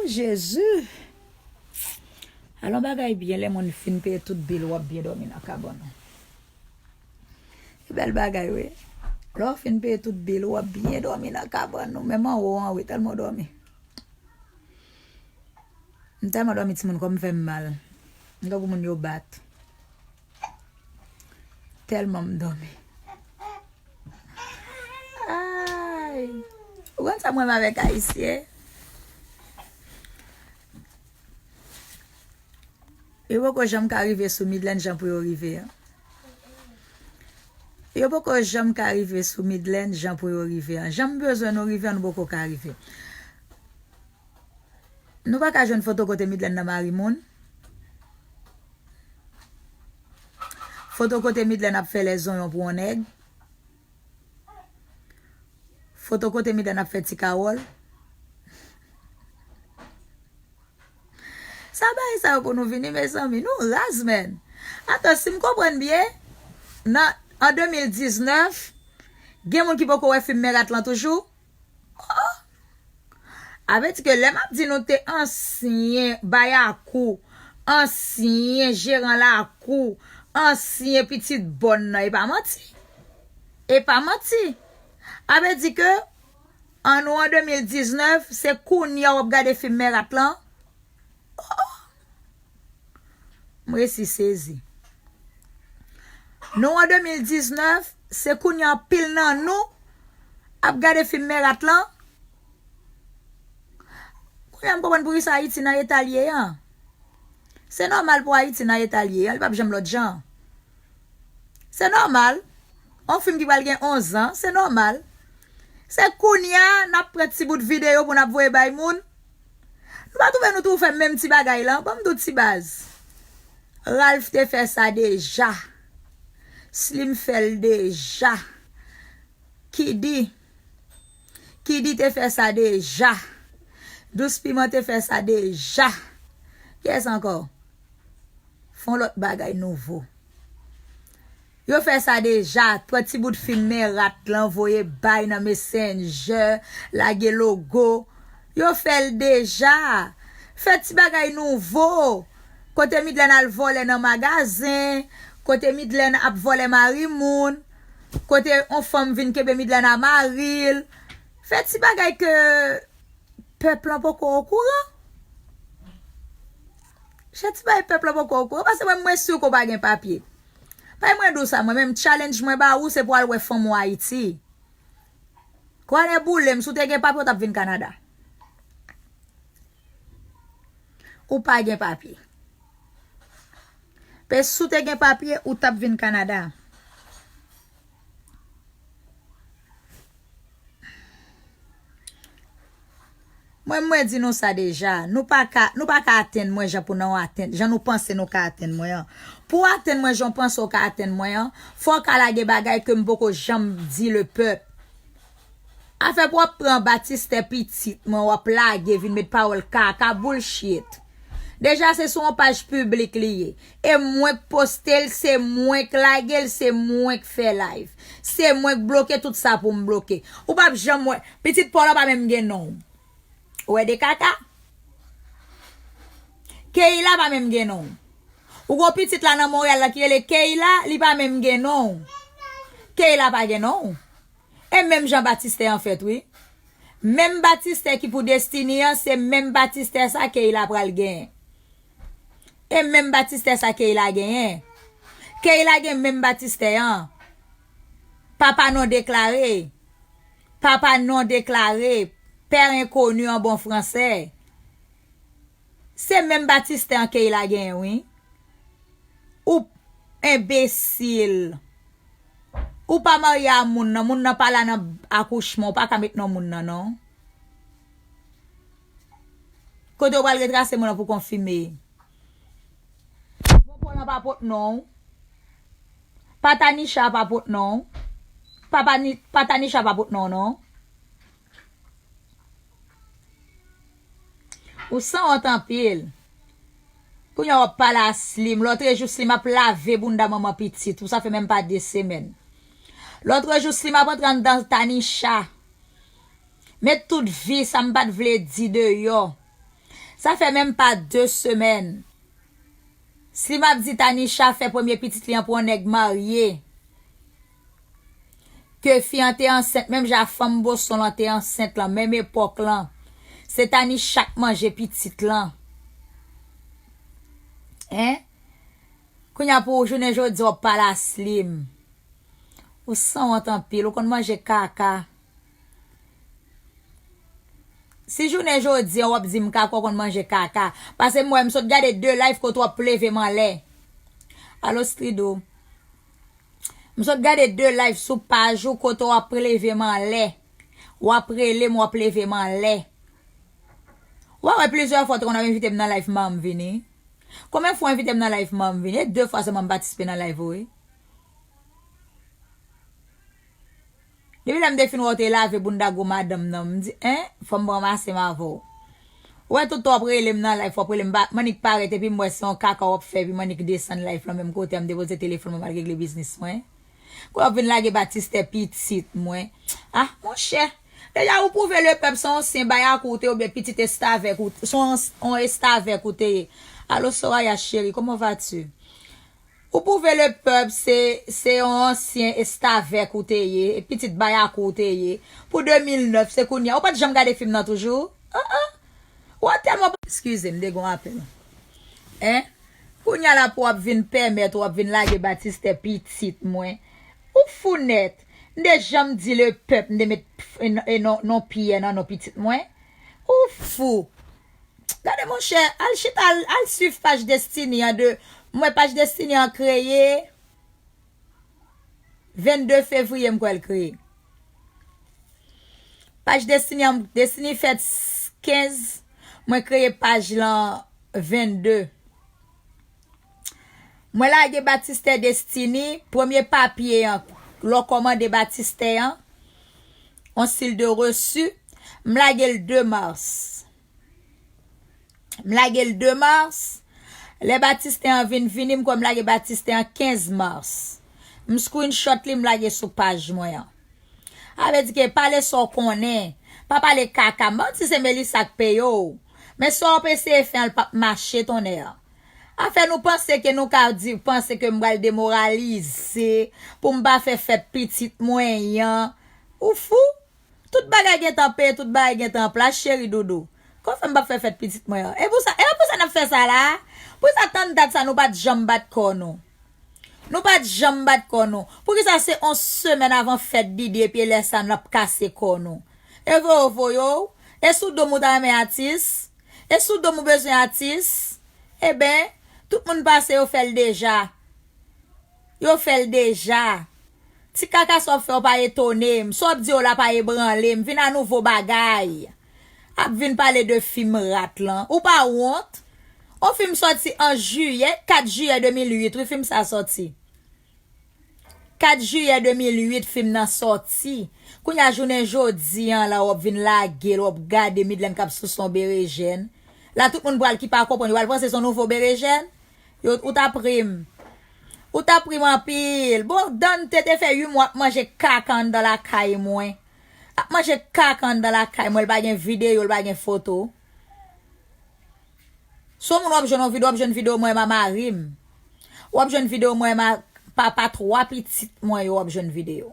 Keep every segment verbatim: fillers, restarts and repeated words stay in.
Jezi! Alon bagay byen, lè moun fin peye tout bil, w ap byen dòmi nan kabann ou. Se bèl bagay, wi. Lè w fin peye tout bil, w ap byen dòmi nan kabann ou. Menm anwo an, wi, tèlman w dòmi. M tèlman dòmi, timoun, kò m fè m mal. M tankou moun yo bat. Tèlman m dòmi. Ay. Ou konn sa m renmen avèk Ayisyen? Yo poko janm ka rive sou Midlène jan pou yo rive an. Yo poko janm ka rive sou Midlène jan pou yo rive an. Jan m bezwen nou rive an, nou poko ka rive. Nou pa ka jwenn foto kote Midlène nan mari moun. Foto kote Midlène ap fè lèzonyon pou yon nèg. Foto kote Midlène ap fè ti kawòl. Sa bagay sa yo pou nou vini, mezanmi. Nou raz, menn. Atann, si m konprann byen, nan, an de mil diznèf, gen moun ki poko wè fim Mèrat lan toujou? Oh! A vle di ke lè m ap di nou te ansyen bayakou, ansyen jeran lakou, ansyen pitit bòn nan, e pa manti. E pa manti. A vle di ke an nou an de mil diznèf, se kounye a w ap gade fim Mèrat lan? Oh! M resi sezi. Nou an de mil diznèf, se kounye a anpil nan nou ap gade fim Mèrat lan. Kounye a m konprann poukisa Ayiti nan eta l ye an. Se nòmal pou Ayiti nan eta l ye an, li p ap janm lòt jan. Se nòmal. Yon fim ki pral gen onz an, se nòmal. Se kounye a n ap pran ti bout videyo pou n ap voye bay moun. Nou pa twouve nou toujou fè menm ti bagay lan? Ban m di w ti baz. Ralph te fè sa deja. Slim fè l deja. Kidi. Kidi te fè sa deja. Dous Piman te fè sa deja. Kiyès ankò? Fè yon lòt bagay nouvo. Yo fè sa deja. Pran ti bout fim Mèrat lan, voye bay nan Messenger, lage logo. Yo fè l deja. Fè ti bagay nouvo. Kote Midlène al vòlè nan magazen, kote Midlène ap vòlè mari moun, kote yon fanm vin kenbe Midlène a mari l. Fè ti bagay ke pèp lan poko okouran. Fè ti bagay pèp lan poko okouran, paske mwen, mwen si ke w pa gen papye. Bay mwen di w sa, mwen menm challenge mwen ba ou, se pou w al wè fanm ou Ayiti. Kwane boule m, si w te gen papye, w t ap vin Kanada. Ou pa gen papye. Pe si w te gen papye, ou t ap vin Kanada. Mwen, mwen di nou sa deja. Nou pa ka, nou pa ka atenn mwen jan pou nou atenn, jan nou panse nou ka atenn mwen an. Pou w atenn mwen jan w panse w ka atenn mwen an, fò w ka lage bagay ke m poko janm di lepèp. Afè pou w ap pran Batistè pitit mwen, w ap lage vin met pawòl kaka, bullshit. Deja se sou yon paj piblik li ye. E mwen k poste l, se mwen k lage l, se mwen k fè live. Se mwen k bloke tout sa pou m bloke. Ou p ap janm wè. Pitit pa w la pa menm gen non. Ou wè de kaka? Keila pa menm gen non. Ou gon pitit la nan Monreyal la ki rele Keila, li pa menm gen non. Keila pa gen non. E menm jan Batistè an fèt, wi. Menm Batistè ki pou Destiny an, se menm Batistè sa Keila pral genyen. E menm Batistè sa Keila genyen. Keila gen menm Batistè an. Papa non deklare. Papa non deklare. Père inconnu an bon fransè. Se menm Batistè an Keila genyen, wi. Ou enbesil. Ou pa marye a moun nan. Moun nan pa la nan akouchman. Ou pa ka met non moun nan, non. Kote w pral retrase moun nan pou konfime. Popo lan pa pot non. Patanisha pa pot non. Papa ni, Patanisha pa pot non, non. Ou sanwont anpil. Kounye a w ap pale a Slim. Lòtrejou Slim ap lave bounda manman pitit ou, sa fè menm pa de semèn. Lòtrejou Slim ap antre anndan Tanisha. Met tout vi sa m pa t vle di deyò. Sa fè menm pa de semèn. Slim ap di Tanisha fè premye pitit li an pou yon nèg marye. Ke fi an te ansent, menm jan fanm Boston lan te ansent lan, menm epòk lan. Se Tanisha k manje pitit lan. Hein? Kounye a pou jounen jodi a w ap pale a Slim. Ou sanwont anpil, ou konn manje kaka. Si jounen jodi a w ap di m kaka, ou konn manje kaka. Paske m wè m sot gade de live kote w ap leve m anlè. Alo, Stridou. M sot gade de live sou paj ou kote w ap leve m anlè. W ap rele m, w ap leve m anlè. Ou pa wè plizyè fwa w te konn ap envite m nan live m pa janm vini. Konbyen fwa w envite m nan live m pa janm vini? E de fwa sèlman m patisipe nan live ou, wi. Depi lè m te fin wè w te lave bounda gwo madanm nan, m di, en, fò m ranmase m avè w. Ou wè tout tan w ap rele m nan live, w ap rele m, ba, m annik parèt, epi m wè se yon kaka w ap fè, epi m annik desann live lan menm kote a, m depoze telefòn mwen, m al regle biznis mwen. Kounya w ap vin lage Batistè pitit mwen. Ah, monchè. Deja, ou pwouve le pèp se yon ansyen bayakou ou te ye, oubyen pitit estavèk ou, se yon, yon estavèk ou te ye. Alo, Soraya cheri, comment vas-tu? Ou pwouve le pèp se, se yon ansyen estavèk ou te ye, e pitit bayakou ou te ye. Pou de mil nèf, se kounye a. Ou pa t janm gade fim nan toujou? Ah, ah. Ou a tèlman, eskize m, m te gen yon apèl. En? Kounye a la pou w ap vin pèmèt, w ap vin lage Batistè pitit mwen. Ou fou nèt. M te janm di le pèp, m te met p-, e non, e non, non Pyè nan non pitit mwen. Ou fou. Gade monchè, al chita, al, al swiv paj Destiny an de, mwen paj Destiny an kreye vennde fevriye m kwè l kreye. Paj Destiny an, Destiny fèt kenz, mwen kreye paj lan vennde. Mwen lage Batistè Destiny, premye papye an, lè w kòmande Batistè an, on sil de resi, m lage l de mas. M lage l de mas. Lè Batistè an vin vini, m kwè m lage Batistè an kenz mas. M screenshot li, m lage sou paj mwen an. Sa vle di ke pale sa w konnen. Pa pale kaka. M pa di se Melissa k peye w. Men sa w ap eseye fè an, l p ap mache, tonnè. Afè nou panse ke nou ka di, panse ke m pral demoralize pou m pa fè fèt pitit mwen an. Ou fou? Tout bagay gentan peye, tout bagay gentan an plas, cheri doudou. Kòman fè m p ap fè fèt pitit mwen an? E pou sa, e pou sa n ap fè sa la? Pou sa tann dat sa nou pa t janm bat kò nou? Nou pa t janm bat kò nou. Poukisa se on semèn avan fèt Didi epi e lè sa n ap kase kò nou? E voye w voye w? E sou do m ou ta renmen atis? E sou do m ou bezwen atis? Eben, tout moun pase yo fè l deja. Yo fè l deja. Ti kaka sa w ap fè yo pa etone m. Sa w ap di yo la pa ebranle m. Vin a nouvo bagay. Ap vin pale de fim rat lan. Ou pa wont? On fim sòti an jiyè, kat jiyè de mil uit, wi, fim sa sòti. Kat jiyè de mil uit, fim nan sòti. Kounye a jounen jodi an la, w ap vin lage l, w ap gade Midland k ap souse yon berejèn. La, tout moun pral ki pa konprann, yo pral panse se yon nouvo berejèn. Yo, ou ta pri m. Ou ta pri m anpil. Bon, Dante te fè uit mwa ap manje kaka anndan lakay mwen. Ap manje kaka anndan lakay mwen, li pa gen videyo, li pa gen foto. Si w moun w ap jwenn yon videyo, w ap jwenn videyo mwen menm a mari m. W ap jwenn videyo mwen menm a papa twa pitit mwen yo, w ap jwenn videyo.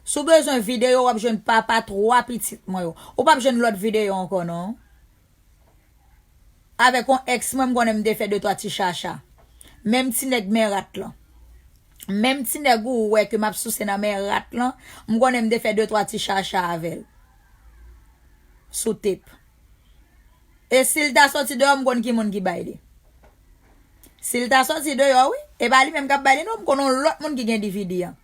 Si w bezwen videyo, w ap jwenn papa twa pitit mwen yo. Ou p ap jwenn lòt videyo ankò non. Avèk yon èks mwen, m konnen m te fè de twa ti chacha. Menm ti nèg men rat lan. Menm ti nèg ou wè ke m ap souse nan men rat lan, m konnen m te fè de twa ti chacha avè l. Sou tep. E si l ta sòti deyò, m konn ki moun ki bay li. Si l ta sòti deyò, wi. E pa li menm k ap bay li, non, m konn yon lòt moun ki gen D V D an.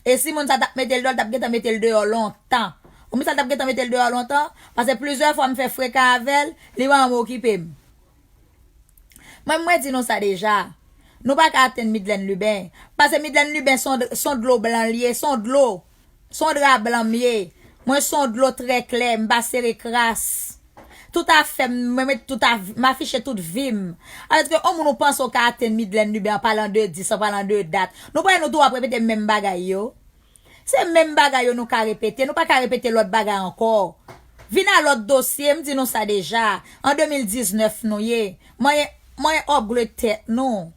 E si moun sa t ap mete l deyò, l t ap gentan mete l deyò lontan. Ou konprann sa, l t ap gentan mete l deyò lontan, paske plizyè fwa m fè frekan avè l, li pa janm okipe m. Mwen, mwen di nou sa deja. Nou pa ka atenn Midlène Lubin. Paske Midlène Lubin se yon, se yon dlo blan l ye, se yon dlo. Se yon dra blan m ye. Mwen se yon dlo trè klè, m pa sere kras. Tout afè m, mwen met tout a, m afiche tout vi m. Alòske yon moun ou panse w ka atenn Midlène Lubin an palan de dis, an palan de dat. Nou pa wè nou tou ap repete menm bagay yo. Se menm bagay yo nou ka repete, nou pa ka repete lòt bagay ankò. Vin a lòt dosye, m di nou sa deja. An de mil diznèf nou ye. Manyen, manyen ògle tèt nou.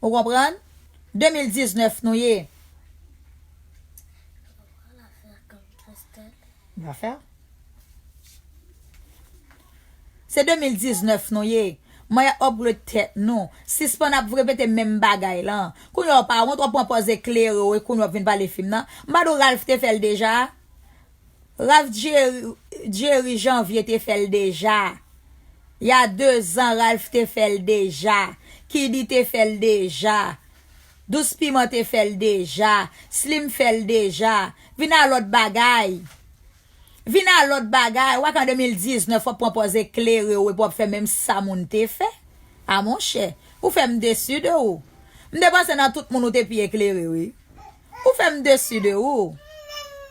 Ou konprann? De mil diznèf nou ye. Va fè? Se de mil diznèf nou ye. Manyen ògle tèt nou. Sispann ap repete menm bagay lan. Kounye a w pa wont, w ap pran pòz eklere w, e kounye a w ap vin pale fim nan. M pa di w Ralph te fè l deja? Ralph Jerry, Jerry Janvier te fè l deja. Y a de zan, Ralph te fè l deja. Kidi te fè l deja. Dous Piman te fè l deja. Slim fè l deja. Vin a lòt bagay. Vin a lòt bagay. W a k an de mil diznèf, w ap pran pòz eklere w epi w ap fè menm sa moun te fè. A monchè, ou fè m desi de ou. M te panse nan tout moun ou te pi eklere, wi. Ou fè m desi de ou.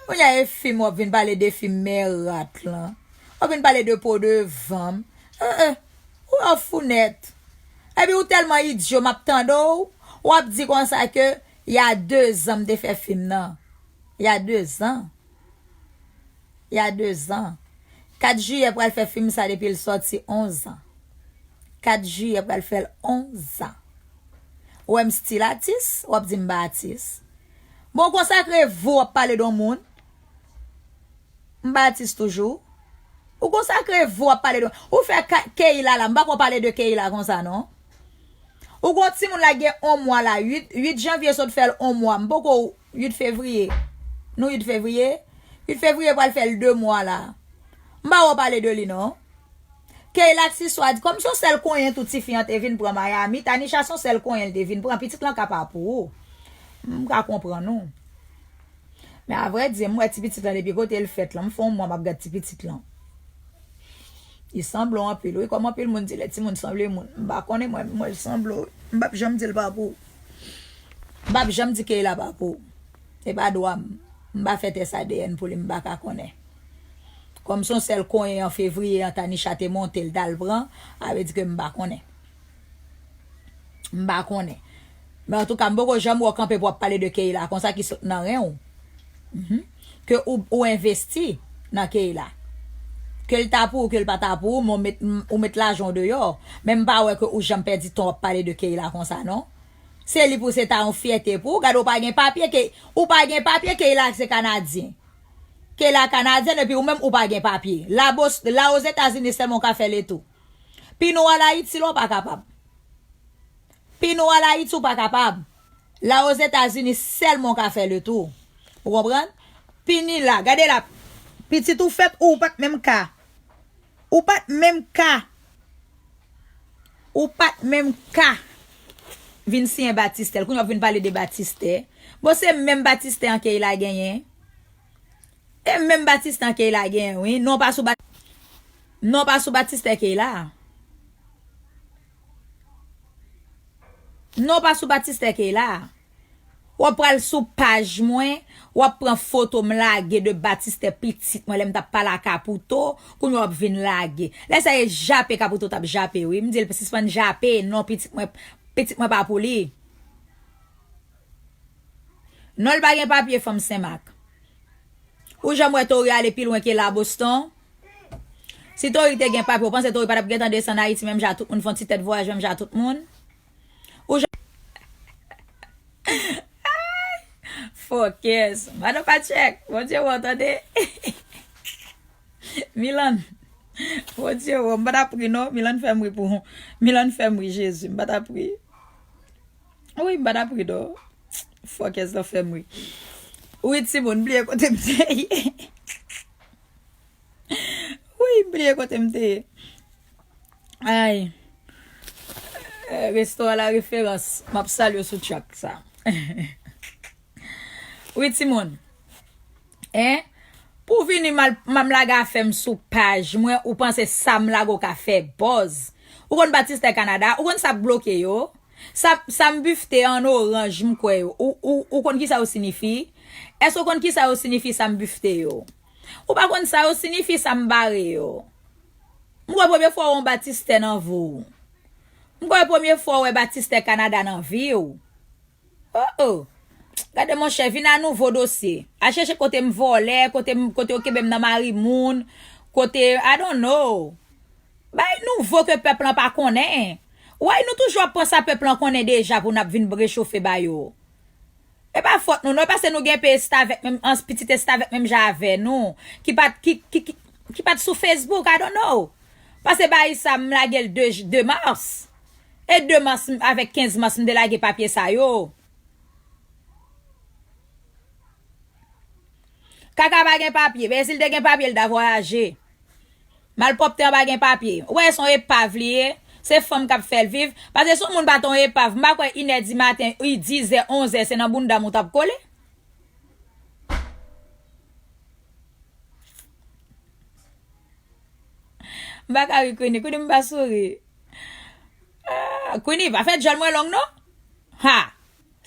Kounye a e fim w ap vin pale de fim mè rat lan. W ap vin pale de po devan m. Eh, eh. Ou wè w fou nèt. Epi ou tèlman idyo, m ap tande w, w ap di konsa ke y a de zan m te fè fim nan. Y a de zan. Y a de zan. Kat jiyè pral fè fim sa depi l sòti onz an. Kat jiyè pral fè l onz an. Ou wè m stil atis, w ap di m pa atis. Bon, w konsakre vi w ap pale de yon moun. M pa atis toujou. Ou konsakre vi w ap pale de, ou fè ka-, Keila la, m pa ko pale de Keila konsa non. Ou gon timoun la gen yon mwa la, uit, uit janvye sot fè l yon mwa, m poko, uit fevriye. Nou uit fevriye? Uit fevriye pral fè l de mwa la. M pa wè w pale de li non. Keila ak Siswa, kòm se yon sèl konyen tou tifi an te vin pran Miami, Tanisha se yon sèl konyen l te vin pran, pitit lan ka pa pou ou. M ka konprann ou. Men avrèdi, m wè ti pitit lan depi kote l fèt lan, m fè yon mwa m ap gad ti pitit lan. Li sanble w anpil, wi, kòm anpil moun di lè timoun sanble moun. M pa konnen mwen, mwen l sanble w. M p ap janm di l pa pou ou. M p ap janm di Keila pa pou ou. E pa dwa m. M pa fè tès A D N pou li, m pa ka konnen. Kòm se yon sèl konyen an fevriye an Tanisha te monte l t al pran, sa vle di ke m pa konnen. M pa konnen. Men antouka, m poko janm wè w kanpe pou w ap pale de Keila konsa ki sot nan ren w. Mhm. Ke ou, ou envesti nan Keila. Ke l ta pou ou, ke l pa ta pou ou, men w met, ou met lajan w deyò. Men m pa wè ke ou janm pèdi tan w ap pale de Keila konsa non. Se li pou se ta yon fyète pou ou. Gade ou pa gen papye, ke, ou pa gen papye, Keila se Kanadyen. Keila Kanadyèn epi ou menm ou pa gen papye. La Bos-, la Ozetazini sèlman w ka fè letou. Pini w al Ayiti la w pa kapab. Pini w al Ayiti w pa kapab. La Ozetazini sèlman w ka fè letou. Ou konprann? Pini la, gade la. Pitit ou fèt ou, ou pa t menm ka. Ou pa t menm ka. Ou pa t menm ka vin siyen batistè. Kounye a w ap vin pale de batistè. Bon, se menm batistè an Keila genyen. E menm batistè an Keila genyen, wi. Non pa sou bat-, non pa sou batistè Keila. Non pa sou batistè Keila. W ap pral sou paj mwen, w ap pran foto m lage de batistè pitit mwen lè m t ap pale ak Kapouto, kounye a w ap vin lage. Lè sa e jape Kapouto t ap jape, wi. M di l sispann jape, non pitit mwen, pitit mwen pa pou li. Non, l pa gen papye, fanm Senmak. Ou janm wè Tori ale pi lwen ke la Boston? Si Tori te gen papye, ou panse Tori pa t ap gentan desann Ayiti menm jan tout moun, fè yon ti tèt vwayaj menm jan tout moun? Ou janm... Ay! Fòkès. Madan Patchèk, Bondye wè w tande. Milan, Bondye wè w, m pa t ap ri non. Milan fè m ri pou, Milan fè m ri, Jezi, m pa t ap ri. Wi, m pa t ap ri non. Fòkès lan fè m ri. Wi, timoun, bliye kote m te ye. Wi, m bliye kote m te ye. Ay. Eh, Resto à la référence. M ap salye w sou track sa. Wi, timoun. Hein? Pou vini mal, m lage afè m sou paj mwen, ou panse sa m lage w ka fè buzz? Ou konn batistè Kanada? Ou konn sa k bloke yo? Sa, sa m bifte an oranj, m kwè yo. Ou, ou, ou konn kisa yo sinifi? Èske ou konn kisa yo sinifi, sa m bifte yo? Ou pa konn sa yo sinifi, sa m bare yo? M kwè premye fwa w wè yon batistè nan vi w. M kwè premye fwa w wè batistè Kanada nan vi w. Oh, oh. Gade monchè, vin a nouvo dosye. Al chèche kote m vòlè, kote m, kote yo kenbe m nan mari moun. Kote, I don't know. Bay nouvo ke pèp lan pa konnen. Why nou toujou ap pran sa pèp lan konnen deja pou n ap vin rechofe ba yo? E pa fòt nou, non, e paske nou gen pe estavèk menm, an pitit estavèk menm jan avè nou, ki pa t, ki, ki, ki, ki pa t sou Facebook, I don't know. Paske bay sa, m lage l de, de mas. E de mas m, avèk kenz mas, m te lage papye sa yo. Kaka pa gen papye. Ben, si l te gen papye, l ta vwayaje. Malpwòpte an pa gen papye. Ou wè, se yon epav li ye. Se fanm k ap fè l viv. Paske si yon moun pa t yon epav, m pa kwè inè di maten, wi, dizè, onzè, se nan bounda m ou t ap kole. M pa ka ri, Queenie. Queenie, m pa souri. Ah, Queenie, pa fè djòl mwen long, non. Ha!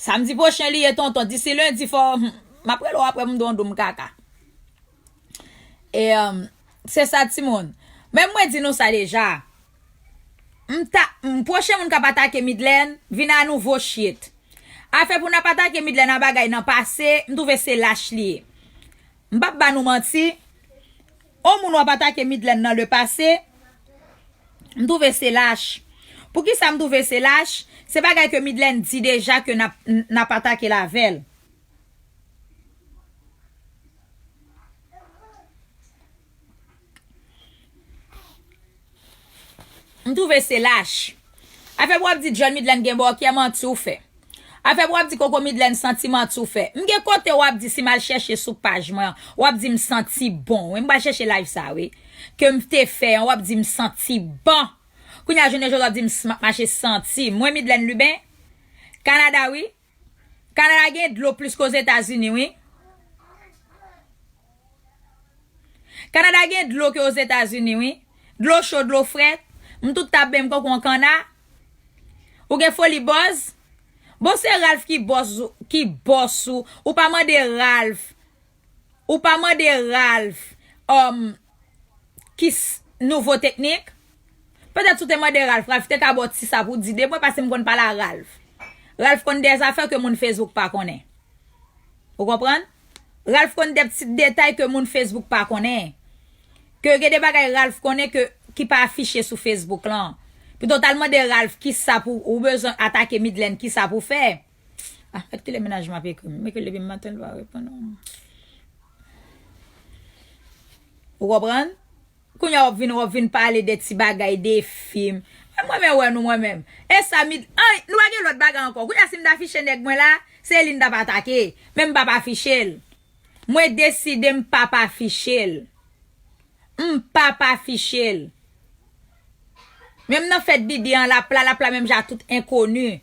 Samdi pwochen li ye, tonton. Disi lendi, fò, hmm, m ap rele w apre pou m di w yon doum kaka. E, um, se sa, timoun. Men mwen di nou sa deja. M ta, m, pwochen moun k ap atake Midlène, vin a nouvo shit. Afè pou n ap atake Midlène a bagay nan pase, m twouve se lach li ye. M p ap ba nou manti. On moun w ap atake Midlène nan le pase, m twouve se lach. Poukisa m twouve se lach? Se bagay ke Midlène di deja ke n ap, n ap atake l avè l. M twouve se lach. Afè pou w ap di djòl Midlène gen bòkyè, manti w fè. Afè pou w ap di koko Midlène santi, manti w fè. M gen kote w ap di si m al chèche sou paj mwen an, w ap di m santi bon. Wi, m pral chèche live sa, wi. Ke m te fè an, w ap di m santi bon. Kounye a jounen jodi a w ap di m s-, m ap mache santi. Mwen Midlène Lubin, Kanada, wi. Kanada gen dlo plis ke Ozetazini, wi. Kanada gen dlo ke Ozetazini, wi. Dlo cho, dlo frèt. M tout ta benm konkou an kanna. Ou gen foli bòz. Bon, se Ralph ki bòs, ki bòs ou. Ou pa mande Ralph. Ou pa mande Ralph, um, ki s-, nouvo teknik. Petèt si w te mande Ralph, Ralph te ka ba w ti sa pou w di de mwen, paske m konn pale a Ralph. Ralph konn de zafè ke moun Facebook pa konnen. Ou konprann? Ralph konn de ti detay ke moun Facebook pa konnen. Ke gen de bagay Ralph konnen ke, ki pa afiche sou Facebook lan. Pito w t al mande Ralph ki sa pou, ou bezwen atake Midlène, ki sa pou fè. Ah, gad kilè mennaj mwen ap ekri m. M ekri l depi maten, l pa reponn non. Ou konprann? Kounye a w ap vin, w ap vin pale de ti bagay, de fim. Men mwen menm wè nou mwen menm. E sa, Mid-, an, nou pa gen lòt bagay ankò. Kounye a si m t afiche nèg mwen la, se li m t ap atake. Men m p ap afiche l. Mwen deside m p ap afiche l. M p ap afiche l. Menm nan fèt Didi an, l ap la, l ap la menm jan a tout enkoni.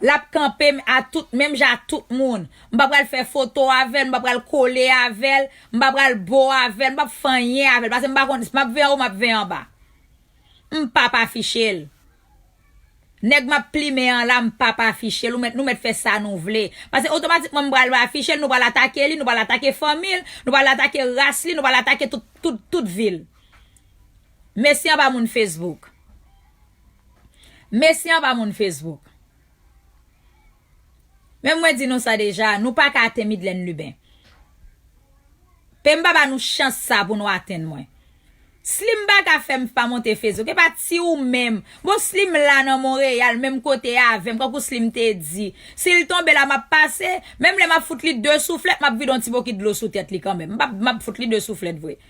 L ap kanpe m a tout, menm jan a tout moun. M pa pral fè foto avè l, m pa pral kole avè l, m pa pral bo avè l, m p ap fè anyen avè l, paske m pa konn, m ap veye anwo, m ap veye anba. M p ap afiche l. Nèg m ap plimen an la, m p ap afiche l. Ou mèt, nou mèt fè sa nou vle. Paske otomatikman m pral afiche l, nou pral atake li, nou pral atake fanmi l, nou pral atake ras li, nou pral atake tout, tout, tout vi l. Mesye anba moun Facebook. Mesye anba moun Facebook. Men mwen di nou sa deja, nou pa ka atenn Midlène Lubin. Pe m pa ba nou chans sa pou nou atenn mwen. Slim pa ka fè m pa monte Facebook. E pa ti ou menm. Bon, Slim la nan Monreyal, menm kote avè m, kankou Slim te di. Si l tonbe la, m ap pase. Menm lè m ap fout li de souflèt, m ap vide yon ti bokit dlo sou tèt li kanmenm. M ap, m ap fout li de souflèt vre.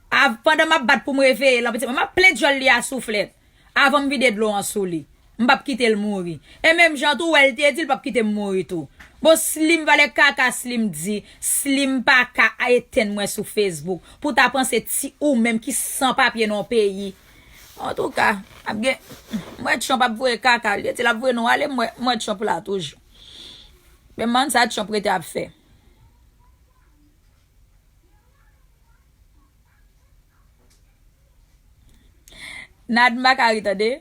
Av-, pandan m ap bat pou m reveye l, an piti, m ap plen djòl li a souflèt. Avan m vide dlo an sou li. M p ap kite l mouri. E menm jan tou, w wè l te di l p ap kite m mouri tou. Bon, Slim, valè kaka Slim di, Slim pa ka etenn mwen sou Facebook. Pou ta panse ti ou menm ki san papye nan yon peyi. Antouka, ap gen, m wè Trump ap voye kaka, li te di l ap voye nou ale, m wè, m wè Trump la toujou. Men man sa Trump rete ap fè. Nad m pa ka ri tande.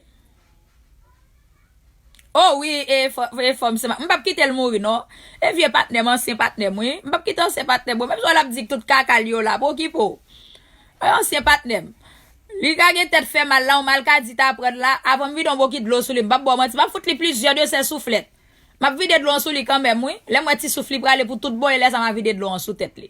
Oh wi, e fò-, e fòm se ma-, m p ap kite l mouri non. E vye patnè m, ansyen patnè m wi. M p ap kite ansyen patnè m. Menm si w al ap di tout kaka l yo la, pa okipe w. E ansyen patnè m. Li ka gen tèt fè mal la, yon mal ka di ta pran la, avan m vide yon bokit dlo sou li, m p ap ba w manti, m ap fout li plizyè de sè souflèt. M ap vide dlo an sou li kanmenm wi. Lè m wè ti souf li prale pou tout bon, e lè sa m a vide dlo an sou tèt li.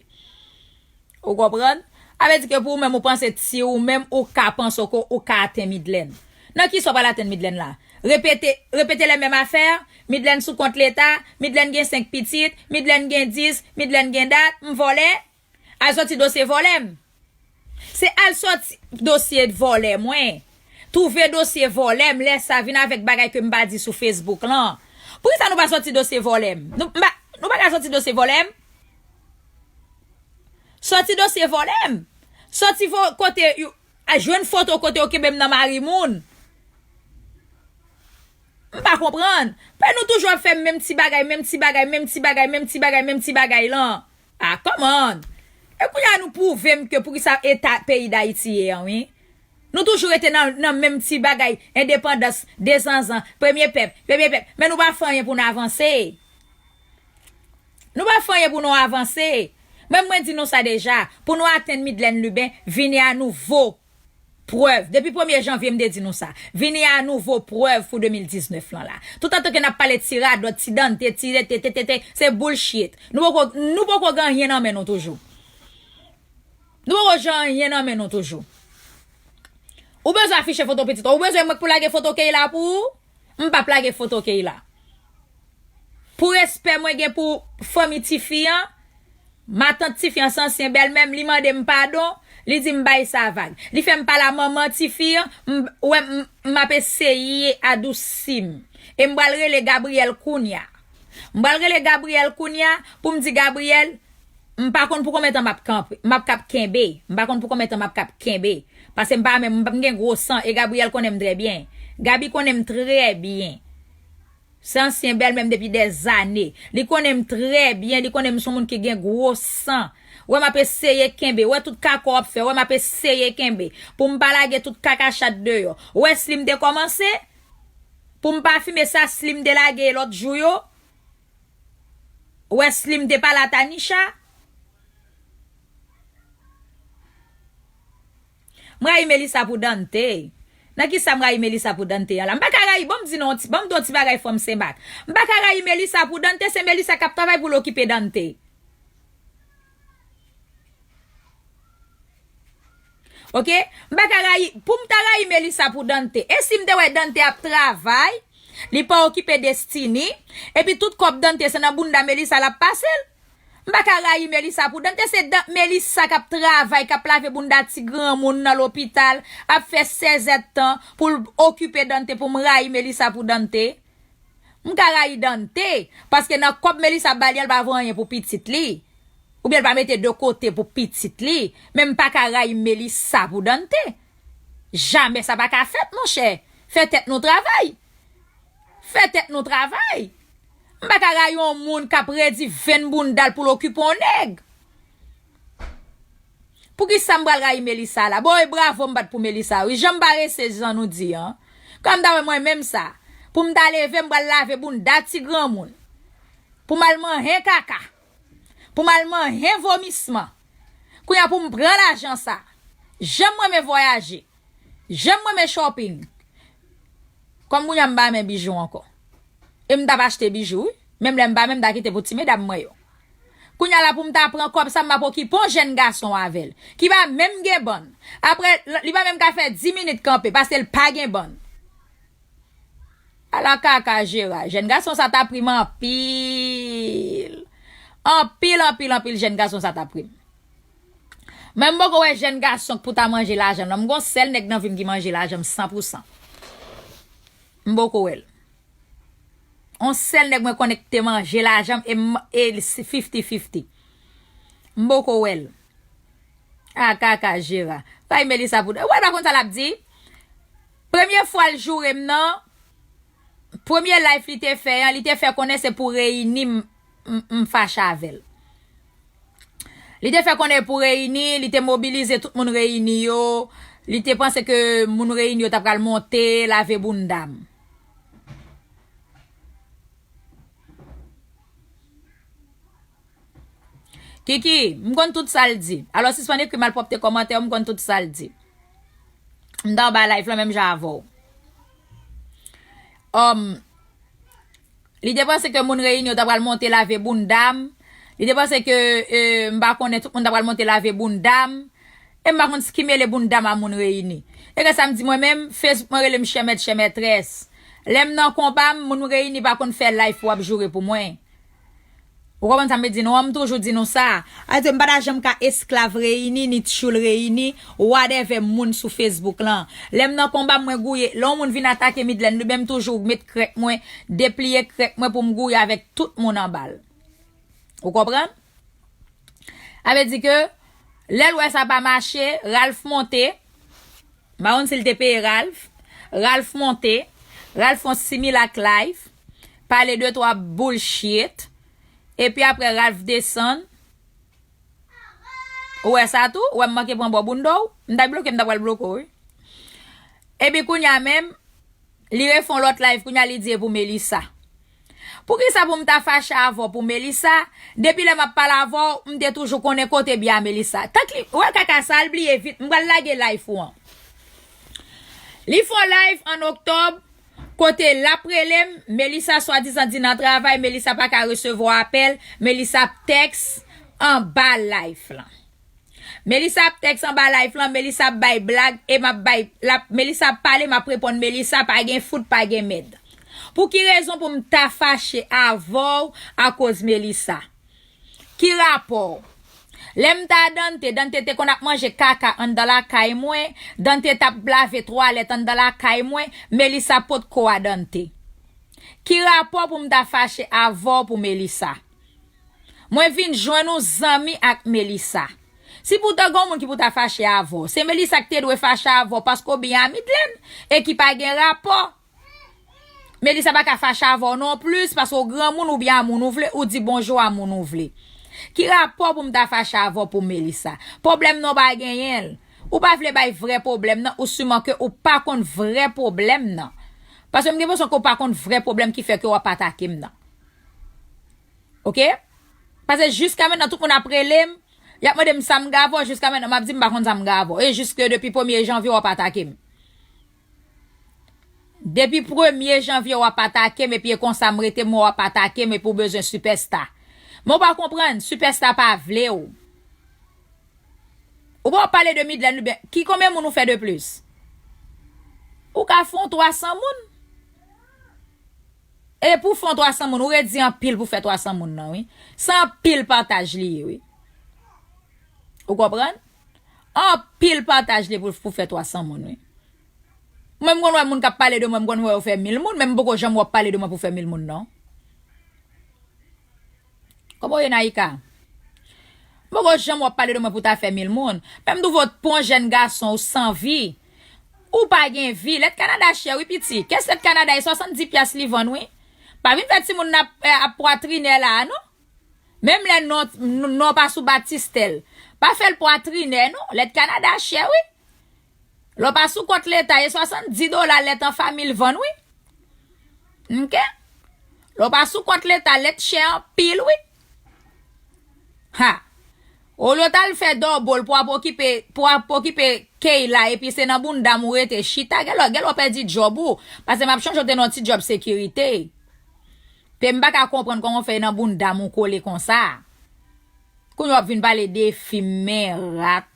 Ou konprann? Sa vle di ke pou ou menm ou panse ti ou menm ou ka panse ke ou ka atenn Midlène. Nan kisa w pral atenn Midlène la? Repete, repete lè menm afè, Midlène sou kont leta, Midlène gen senk pitit, Midlène gen dis, Midlène gen dat, m vòlè? Al sòti dosye vòlè m. Se al sòti dosye vòlè mwen. Twouve dosye vòlè m, lè sa vin avèk bagay ke m pa di sou Facebook lan. Poukisa nou pa sòti dosye vòlè m? Nou, m pa, nou pa ka sòti dosye vòlè m? Sòti dosye vòlè m. Sòti vo-, kote yo, a jwenn foto kote yo kenbe m nan mari moun. M pa konprann. Pè nou toujou ap fè menm ti bagay, menm ti bagay, menm ti bagay, menm ti bagay, menm ti bagay lan. Ah, come on. E kounye a nou pwouve m ke poukisa eta peyi Dayiti ye an, wi. Nou toujou rete nan, nan menm ti bagay, endepandans, de zanzan, premye pèp, premye pèp. Men nou pa fè anyen pou n avanse. Nou pa fè anyen pou nou avanse. Mwen, mwen di nou sa deja. Pou nou atenn Midlène Lubin, vini a nouvo prèv. Depi premye janvye, m te di nou sa. Vini a nouvo prèv pou de mil diznèf lan la. Toutantan ke n ap pale ti radòt, ti Dante, ti te, te, te, te, te, se bullshit. Nou poko, nou poko gen anyen nan men nou toujou. Nou poko gen anyen nan men nou toujou. Ou bezwen afiche foto pitit ou. Ou bezwen mwen pou lage foto Keyla pou ou? M p ap lage foto Keyla. Pou respè mwen gen pou fanmi tifi an, matant tifi an se ansyen bèlmè m, li mande m padon, li di m bay sa vag. Li fè m pale a manman tifi an, m, wè m, m ap eseye adousi m. E m pral rele Gabriel kounya. M pral rele Gabriel kounya pou m di Gabriel, m pa konn pou konbyen tan m ap kanpe, m ap k ap kenbe. M pa konn pou konbyen tan m ap k ap kenbe. Paske m pa menm, m gen gwo san, e Gabriel konnen m trè byen. Gaby konnen m trè byen. Se ansyen bèlmè m depi dèzane. Li konnen m trè byen, li konnen m se yon moun ki gen gwo san. Wè m ap eseye kenbe, wè tout kaka w ap fè, wè m ap eseye kenbe. Pou m pa lage tout kaka chat deyò. Wè slim te kòmanse, pou m pa fimen sa slim te lage lòt jou yo. Wè slim te pale a Tanisha. M rayi Melissa pou Dante. Nan kisa m rayi Melissa pou Dante an la? M pa ka rayi, ban m di nou yon ti, ban m di yon ti bagay fanm Senmak. M pa ka rayi Melissa pou Dante, se Melissa k ap travay pou l okipe Dante. Oke? M pa ka rayi, pou m ta rayi Melissa pou Dante. E si m te wè Dante ap travay, li pa okipe Destiny, epi tout kòb Dante se nan bounda Melissa l ap pase l. M pa ka rayi Melissa pou Dante, se Dan-, Melissa k ap travay, k ap lave bounda ti granmoun nan lopital, ap fè sèzèdtan pou l okipe Dante, pou m rayi Melissa pou Dante. M ka rayi Dante, paske nan kòb Melissa ap ba li an, l pa voye anyen pou pitit li. Oubyen l pa mete de kote pou pitit li. Men m pa ka rayi Melissa pou Dante. Jamè sa pa ka fèt, monchè. Fè tèt nou travay. Fè tèt nou travay. M pa ka rayi yon moun k ap redi venn bounda l pou l okipe yon nèg. Poukisa m pral rayi Melissa la? Bon, e bravo m bat pou Melissa, wi. Jan m parese, jan nou di an. Kòm ta wè mwen menm sa. Pou m ta leve, m pral lave bounda ti granmoun. Pou m al manyen kaka. Pou m al manyen vomisman. Kounye a pou m pran lajan sa. Jan m renmen vwayaje. Jan m renmen shopping. Kòm kounye a m pa renmen bijou ankò. E m t ap achte bijou, wi. Menm lè m pa menm ta kite pou ti medam mwen yo. Kounye a la pou m ta pran kòb sa, m ap okipe yon jèn gason avè l. Ki pa menm gen bann. Apre, li pa menm ka fè dis minit kanpe, paske l pa gen bann. Ala kaka Jera. Jèn gason sa t ap ri m anpil. Anpil, anpil, anpil jèn gason sa t ap ri m. Men m poko wè jèn gason k pou ta manje lajan m nan. M gon sèl nèg nan vi m ki manje lajan m san pou san. M poko wè l. On sèl nèg mwen konnen k te manje lajan m e m, e l si fifti fifti. M poko wè l. A kaka Jera. Bay Melissa pou, wè l pa konn sa l ap di. Premye fwa l joure m nan, premye live li te fè an, li te fè konnen se pou reyini m, m, m fache avè l. Li te fè konnen pou reyini, li te mobilize tout moun reyini yo, li te panse ke moun reyini yo ta pral monte, lave bounda m. Kiki, m konn tout sa l di. Alò, sispann ekri malpwòpte kòmantè, m konn tout sa l di. M ta anba live lan menm jan avè w. Um, li te panse ke moun reyini yo ta pral monte lave bounda m. Li te panse ke, eh, m pa konnen tout moun ta pral monte lave bounda m. E m pa konn s- ki mele bounda m a moun reyini. E gen sa m di mwen menm, Facebook mwen rele m chè mèt chè mètrès. Lè m nan konba m, moun reyini pa konn fè live pou ap joure pou mwen. Ou konprann sa m vle di nou an? M toujou di nou sa. A di m pa ta janm ka esklav reyini, ni tchoul reyini, whatever moun sou Facebook lan. Lè m nan konba m, mwen gouye. Lè yon moun vin atake Midlène, li menm toujou met krèk mwen, depliye krèk mwen pou m gouye avèk tout moun anba l. Ou konprann? Sa vle di ke lè l wè sa pa mache, Ralph monte. M pa konn si l te peye Ralph. Ralph monte. Ralph fè yon similak live. Pale de twa bullshit. Epi apre Ralph desann. Ou wè sa tou? Ou wè m manke pran bò bounda w? M ta bloke, m ta pral bloke w, wi. Epi kounye a menm, li refè yon lòt live, kounye a li di e pou Melissa. Poukisa pou m ta fache avè w pou Melissa? Depi lè m ap pale avè w, m te toujou konnen kote byen a Melissa. Tank li, ou wè kaka sa, l bliye vit. M pral lage live ou an. Li fè yon live an oktòb, kote l ap rele m, Melissa swadizan di nan travay, Melissa pa ka resevwa apèl, Melissa ap tèks anba live lan. Melissa ap tèks anba live lan, Melissa ap bay blag, e m ap bay, l ap, Melissa ap pale, m ap reponn Melissa, pa gen fout, pa gen mèd. Pou ki rezon pou m ta fache avè w akoz Melissa? Ki rapò w? Lè m t a Dante, Dante te konn ap manje kaka anndan lakay mwen, Dante t ap lave twalèt anndan lakay mwen, Melissa potko a Dante. Ki rapò pou m ta fache avè w pou Melissa? Mwen vin jwenn ou zanmi ak Melissa. Si poutan gen yon moun ki pou ta fache avè w, se Melissa ki te dwe fache avè w paske w byen a Midlène e ki pa gen rapò. Melissa pa ka fache avè w non plis paske w granmoun, ou byen a moun ou vle, ou di bonjou a moun ou vle. Ki rapò pou m ta fache avè w pou Melissa? Pwoblèm nan w pa genyen l. Ou pa vle bay vrè pwoblèm nan, ou siman ke ou pa konn vrè pwoblèm nan. Paske m gen enpresyon ke w pa konn vrè pwoblèm ki fè ke w ap atake m nan. Oke? Paske jiska mentnan, tout moun ap rele m, y ap mande m sa m gen avè w, jiska mentnan, m ap di m pa konn sa m gen avè w. E jiske depi premye janvye, w ap atake m. Depi premye janvye, w ap atake m, epi e konsa m rete, m wè w ap atake m, epi w bezwen sipèsta. Men w pa konprann, sipèsta pa vle w. Ou pa pale de Midlène, oubyen ki konbyen moun ou fè de plis? Ou ka fè yon twa san moun. E pou fè yon twa san moun, ou redi anpil pou fè twa san moun nan, wi. Se anpil pataj li ye, wi. Ou konprann? Anpil pataj li pou, pou fè twa san moun, wi. Mwen, m konn wè moun k ap pale de mwen, m konn wè yo fè mil moun, men m poko janm wè w ap pale de mwen pou fè mil moun, non. Kòman w ye, Naïka? M poko janm w ap pale de mwen pou ta fè mil moun. Menm tou vot pou yon jèn gason ou san vi. Ou pa gen vi. Lèt Kanada chè, wi, piti. Kès lèt Kanada e swasanndis pyas li vann, wi. Pa vin fè timoun nan ap, ap pwatrinè la a, non. Menm lè non, non pa sou batistèl. Pa fè l pwatrinè, non. Lèt Kanada chè, wi. Lè w pa sou kont leta, e swasanndis dola lèt an fanmi l vann, wi. Oke? Lè w pa sou kont leta, lèt chè anpil, wi. Ha! Olye w t al fè dòbòl pou ap okipe, pou ap okipe Keyla, epi se nan bounda m ou rete chita, gèlè, gèlè w pèdi djòb ou. Paske m ap chonje w te nan yon ti djòb sekirite. Pe m pa ka konprann kòman w fè nan bounda m ou kole konsa. Kounye w ap vin pale de fi m men rat.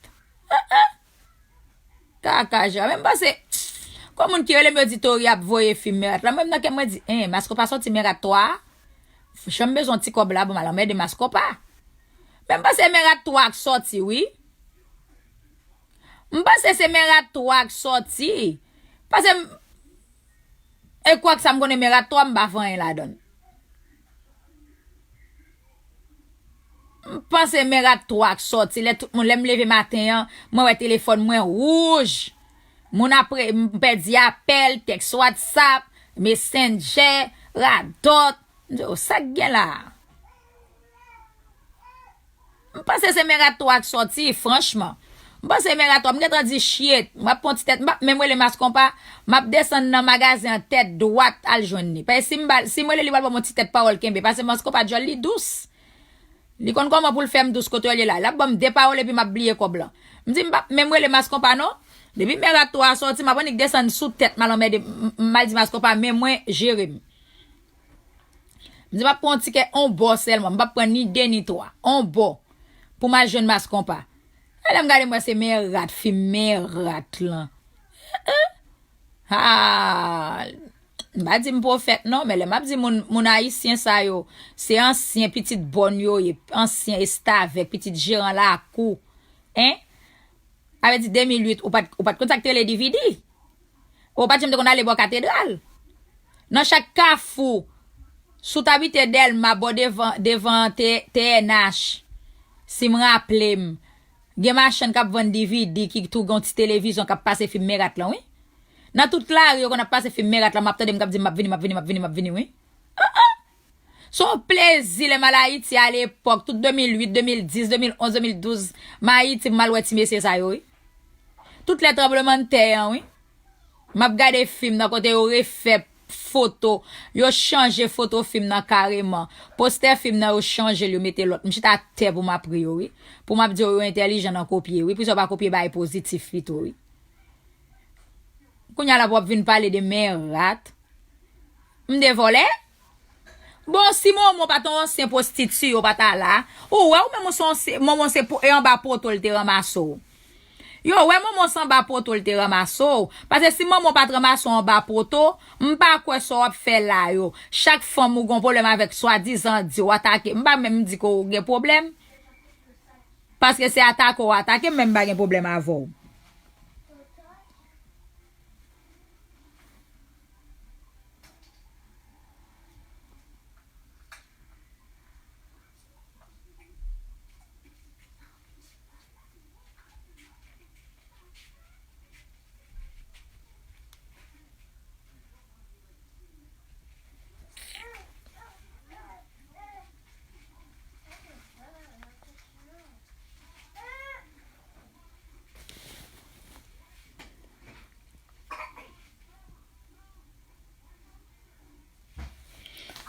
Kaka jan. Men m panse, kon moun ki rele m yo di Tori ap voye fi m men rat la. Mwen menm nan kè m mwen di, en, Maskonpa sòti men rat twa a. Jan m bezwen yon ti kòb la, bon, m al anmède Maskonpa. Men m panse men rat twa a k sòti, wi. M panse se men rat twa a k sòti. Paske m, e kwak sa m konnen men rat twa, m pa fè anyen ladan l. M panse men rat twa k sòti. Lè tout moun, lè m leve maten an, mwen wè telefòn mwen wouj. Moun apre, m pèdi apèl, tèks WhatsApp, Messenger, radòt. M di, "O, sa k gen la a?" M panse se men rat twa k sòti, franchman. M panse men rat twa, m gentan di, "Shit, m ap pran ti tèt, m p ap menm rele Maskonpa, m ap desann nan magazen an tèt dwat al jwenn li." Paske si m ba, si m rele li, pral ban m yon ti tèt pawòl kenbe. Paske Maskonpa djòl li dous. Li konn kòman pou l fè m dous kote l ye la. L ap ban m de pawòl epi m ap bliye kòb lan. M di, "M p ap menm rele Maskonpa non." Depi men rat twa a sòti, m ap annik desann sou tèt, m al anmède, m, m al di Maskonpa, "Men mwen, jere m." M di, "M ap pran yon tikè on bò sèlman, m p ap pran ni de ni twa, on bò pou m al jwenn Maskonpa." Lè m gade, m wè se men rat, fim men rat lan. Ah, m pa di m pwofèt non, men lè m ap di moun, moun ayisyen sa yo, se ansyen pitit bòn yo ye, ansyen estavèk, pitit jeran lakou. Hein? Sa vle di de mil uit, ou pa t, ou pa t konn sa k te rele D V D. Ou pa t janm te konn ale bò katedral. Nan chak kafou, si w t abite Dèlma, bò devan, devan T-, T N H, si m raple m, gen machann k ap vann D V D ki tou gen yon ti televizyon k ap pase fim men rat lan, wi. Nan tout lari, yo konn ap pase fim men rat lan, m ap tande m k ap di, "M ap vini, m ap vini, m ap vini, m ap vini, wi." Ah, ah! Se yon plezi lè m al Ayiti alepòk, tout de mil uit, de mil dis, de mil onz, de mil douz, m Ayiti, m al wè ti mesye sa yo, wi. Tout lè tranblemanntè an, wi. M ap gade fim nan kote yo refè foto, yo chanje foto fim nan kareman. Postè fim nan, yo chanje l, yo mete lòt. M chita atè pou m ap ri yo, wi. Pou m ap di yo, yo entèlijan nan kopye, wi. Poukisa yo pa kopye bagay pozitif pito, wi. Kounye a la pou w ap vin pale de men rat. M de vòlè? Bon, si Momon pa t yon ansyen pwostiti, yo pa ta la. Ou wè, ou menm ou se yon ansyen, Momon se po-, e anba poto l te ranmase w. Yo wè Momon se anba poto l te ranmase w. Paske si Momon pa t ranmase w anba poto, m pa kwè sa w ap fè la yo. Chak fanm ou gon pwoblèm avèk swadizan di w atake. M pa menm di ke w gen pwoblèm. Paske se atake w atake m, men m pa gen pwoblèm avè w.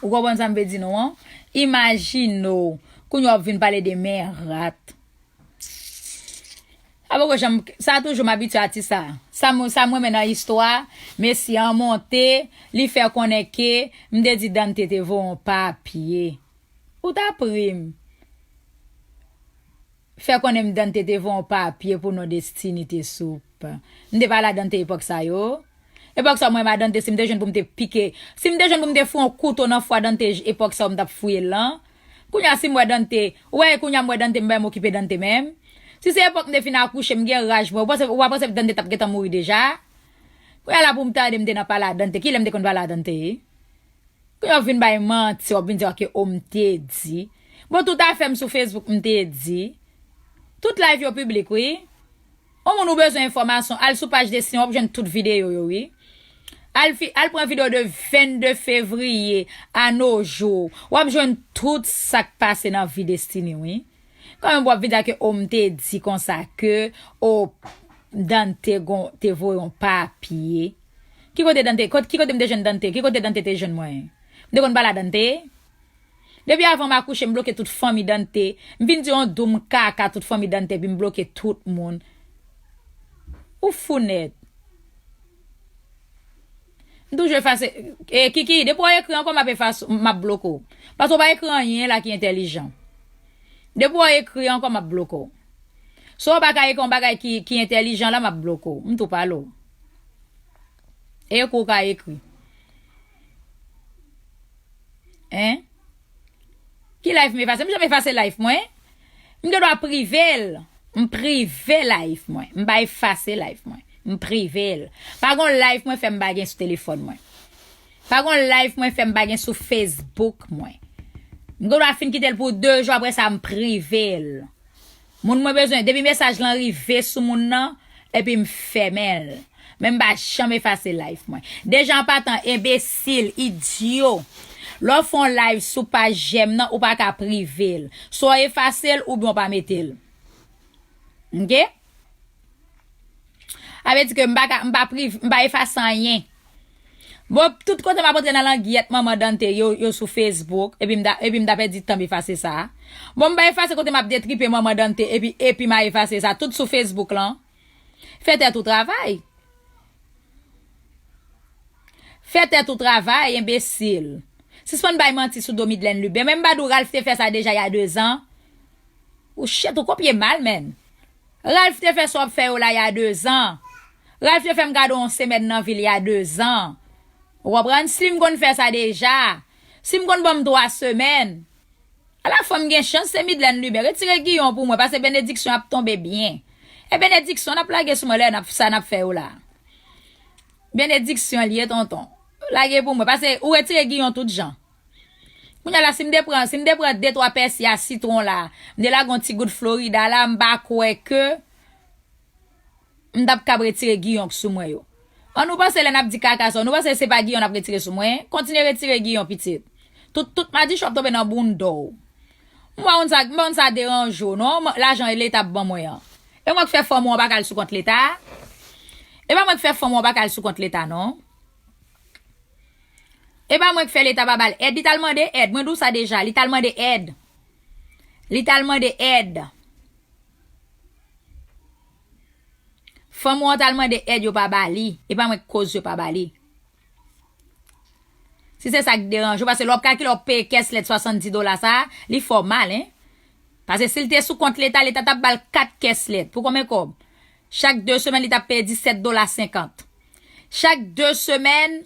Ou konprann sa m vle di nou an? Imajine w, kounye a w ap vin pale de men rat. Sa poko janm, sa toujou m abitye a ti sa. Sa m, sa m renmen nan istwa, mesye an monte, li fè konnen ke m te di Dante te voye yon papye. Ou ta pri m. Fè konnen m Dante te voye yon papye pou non Destiny te soup. M te pale a Dante epòk sa yo. Epòk sa yo, mwen, m a Dante, si m te jwenn pou m te pike, si m te jwenn pou m te foure yon kouto nan fwa Dante epòk sa yo, m t ap fouye l lan. Kounye a, si m wè Dante, ou wè, kounye a m wè Dante, m pa menm okipe Dante menm. Si se epòk m te fin akouche, m gen raj mwen, ou panse, ou pa panse Dante t ap gentan mouri deja? Kounye a la pou m tande m te nan pale a Dante, kilè m te konn pale a Dante? Kounye a w vin bay manti, w ap vin di, "Ok, o, m te di." Bon, tout afè m sou Facebook, m te di. Tout live yo piblik, wi. Yon moun ou bezwen enfòmasyon, al sou paj Destiny, w ap jwenn tout videyo yo, wi. Al fi, al pran videyo de vennde fevriye a no jou. W ap jwenn tout sa k pase nan vi Destiny, wi. Kanmenm w ap vin di ke, o, m te di konsa ke, o, Dante gon, te voye yon papye. Ki kote Dante, kot, ki kote m te jwenn Dante? Ki kote Dante te jwenn mwen? M te konn pale a Dante? Depi avan m akouche, m bloke tout fanmi Dante. M vin di yon doum kaka tout fanmi Dante, epi m bloke tout moun. Ou fou nèt. M toujou efase. E, Kiki, depi w ekri ankò, m ap efase, m ap bloke w. Paske w pa ekri anyen la ki entèlijan. Depi w ekri ankò, m ap bloke w. Si w pa ka ekri yon bagay ki, ki entèlijan la, m ap bloke w. M tou pale w. Ekri w ka ekri. Hein? Ki live m efase? M janm efase live mwen. M gen dwa prive l. M prive live mwen. M pa efase live mwen. M prive l. Pa gon live mwen fè m pa gen sou telefòn mwen. Pa gon live mwen fè m pa gen sou Facebook mwen. M gen dwa fin kite l pou de jou, apre sa m prive l. Moun mwen bezwen, depi mesaj lan rive sou moun nan, epi m fèmen l. Men m pa janm efase live mwen. Deja an patan, enbesil, idyo. Lè w fè yon live sou paj Jèm nan, ou pa ka prive l. Swa w efase l oubyen w pa mete l. Ok? Sa vle di ke m pa ka, m pa priv-, m pa efase anyen. Bon, tout kote m ap antre nan langyèt manman Dante, yo, yo sou Facebook, epi m ta, epi m ta pèdi tan m efase sa. Bon, m pa efase kote m ap detripe manman Dante, epi, epi m a efase sa. Tout sou Facebook lan. Fè tèt ou travay. Fè tèt ou travay, enbesil. Sispann bay manti sou do Midlène Lubin. Men m pa di w Ralph te fè sa deja y a dezan. Ou shit, ou kopye mal, menn. Ralph te fè sa w ap fè yo la y a dezan. Ralph te fè m kado yon semèn nan vil y a dezan. Ou konprann? Slim konn fè sa deja. Slim konn ban m twa semèn. Ala fanm gen chans, se Midlène Lubin. Retire Giyon pou mwen, paske benediksyon ap tonbe byen. E benediksyon n ap lage sou mwen lè n ap, sa n ap fè yo la. Benediksyon l ye, tonton. Lage pou mwen, paske ou retire Giyon tout jan. Kounye a la, si m te pran, si m te pran de twa pèsi a sitwon la, m te lage yon ti gout Florida la, m pa kwè ke m t ap kab retire Giyon k sou mwen yo. An nou panse lè n ap di kaka sa, nou panse se pa Giyon n ap retire sou mwen? Kontinye retire Giyon, pitit. Tout, tout madichon ap tonbe nan bounda w. M pa konn sa, m pa konn sa deranje w, non, m, lajan Leta ap ban mwen an. E mwen k fè fanm ou an pa k al sou kont Leta? E pa mwen k fè fanm ou an pa k al sou kont Leta, non? E pa mwen k fè Leta pa ba l èd, li t al mande èd. Mwen di w sa deja, li t al mande èd. Li t al mande èd. Fanm ou an t al mande èd, yo pa ba li. E pa mwen k koz yo pa ba li. Si se sa k deranje w, paske lè w ap kalkile, w ap peye kès lèt swasanndis dola sa a, li fè w mal, en. Paske si l te sou kont Leta, Leta t ap ba l kat kès lèt. Pou konbyen kòb? Chak de semèn, li t ap peye disèt dola senkant. Chak de semèn,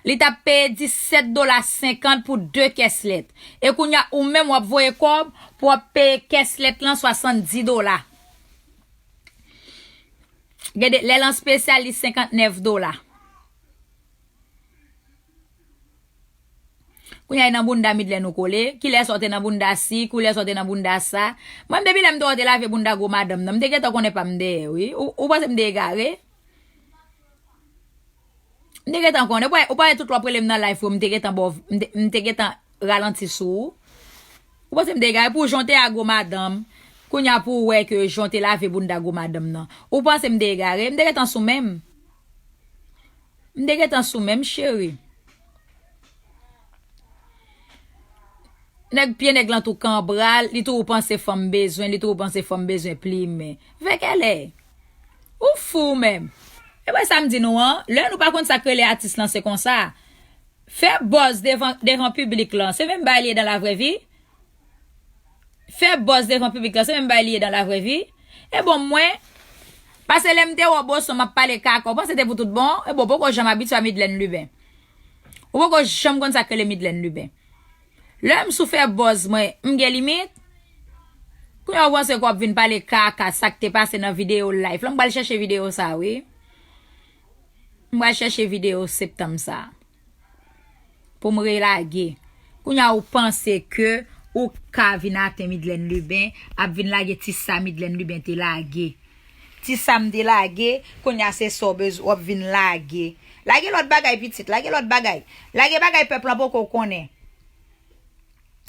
li t ap peye disèt dola senkant pou de kès lèt. E kounye a, ou menm, w ap voye kòb pou w ap peye kès lèt lan swasanndis dola. Gade, lè l an espesyal, li senkantnèf dola. Kounye a, e nan bounda Midlène ou kole. Kilè sa w te nan bounda si, kilè sa w te nan bounda sa. Mwen, depi lè m te wè w te lave bounda gwo madanm nan, m te gentan konnen pa m dèyè, wi. Ou, ou panse m te egare? M te gentan konnen. Ou pa, ou pa wè tout lè w ap rele m nan live, wi, m te gentan bò, m te, m te gentan ralanti sou ou. Ou panse m te egare pou jan w te a gwo madanm? Kounye a pou w wè ke jan w te lave bounda gwo madanm nan. Ou panse m te egare? M te gentan sou men m. M te gentan sou men m, cheri. Nèg pye nèg lan tou kanbral, li toujou panse fanm bezwen, li toujou panse fanm bezwen plimen. Vèkèlè. Ou fou menm. E mwen sa m di nou an, lè nou pa konn sa k rele atis lan se konsa. Fè buzz devan, devan piblik lan, se menm bagay li ye dans la vraie vie. Fè buzz devan piblik lan, se menm bagay li ye dans la vraie vie. E bon, mwen, paske lè m te wè w Boston, m ap pale kaka, ou panse te pou tout bon? E bon, poko janm abitye a Midlène Lubin. Ou poko janm konn sa k rele Midlène Lubin. Lè m sou fè buzz mwen, m gen limit? Kounye a ou panse ke w ap vin pale kaka sa k te pase nan videyo live lan? M pral chèche videyo sa, wi. M pral chèche videyo septanm sa. Pou m relage. Kounye a ou panse ke ou ka vin aten Midlène Lubin, ap vin lage ti sa Midlène Lubin te lage. Ti sa m te lage, kounye a se sa w bez-, w ap vin lage. Lage lòt bagay, pitit, lage lòt bagay. Lage bagay pèp lan poko konnen.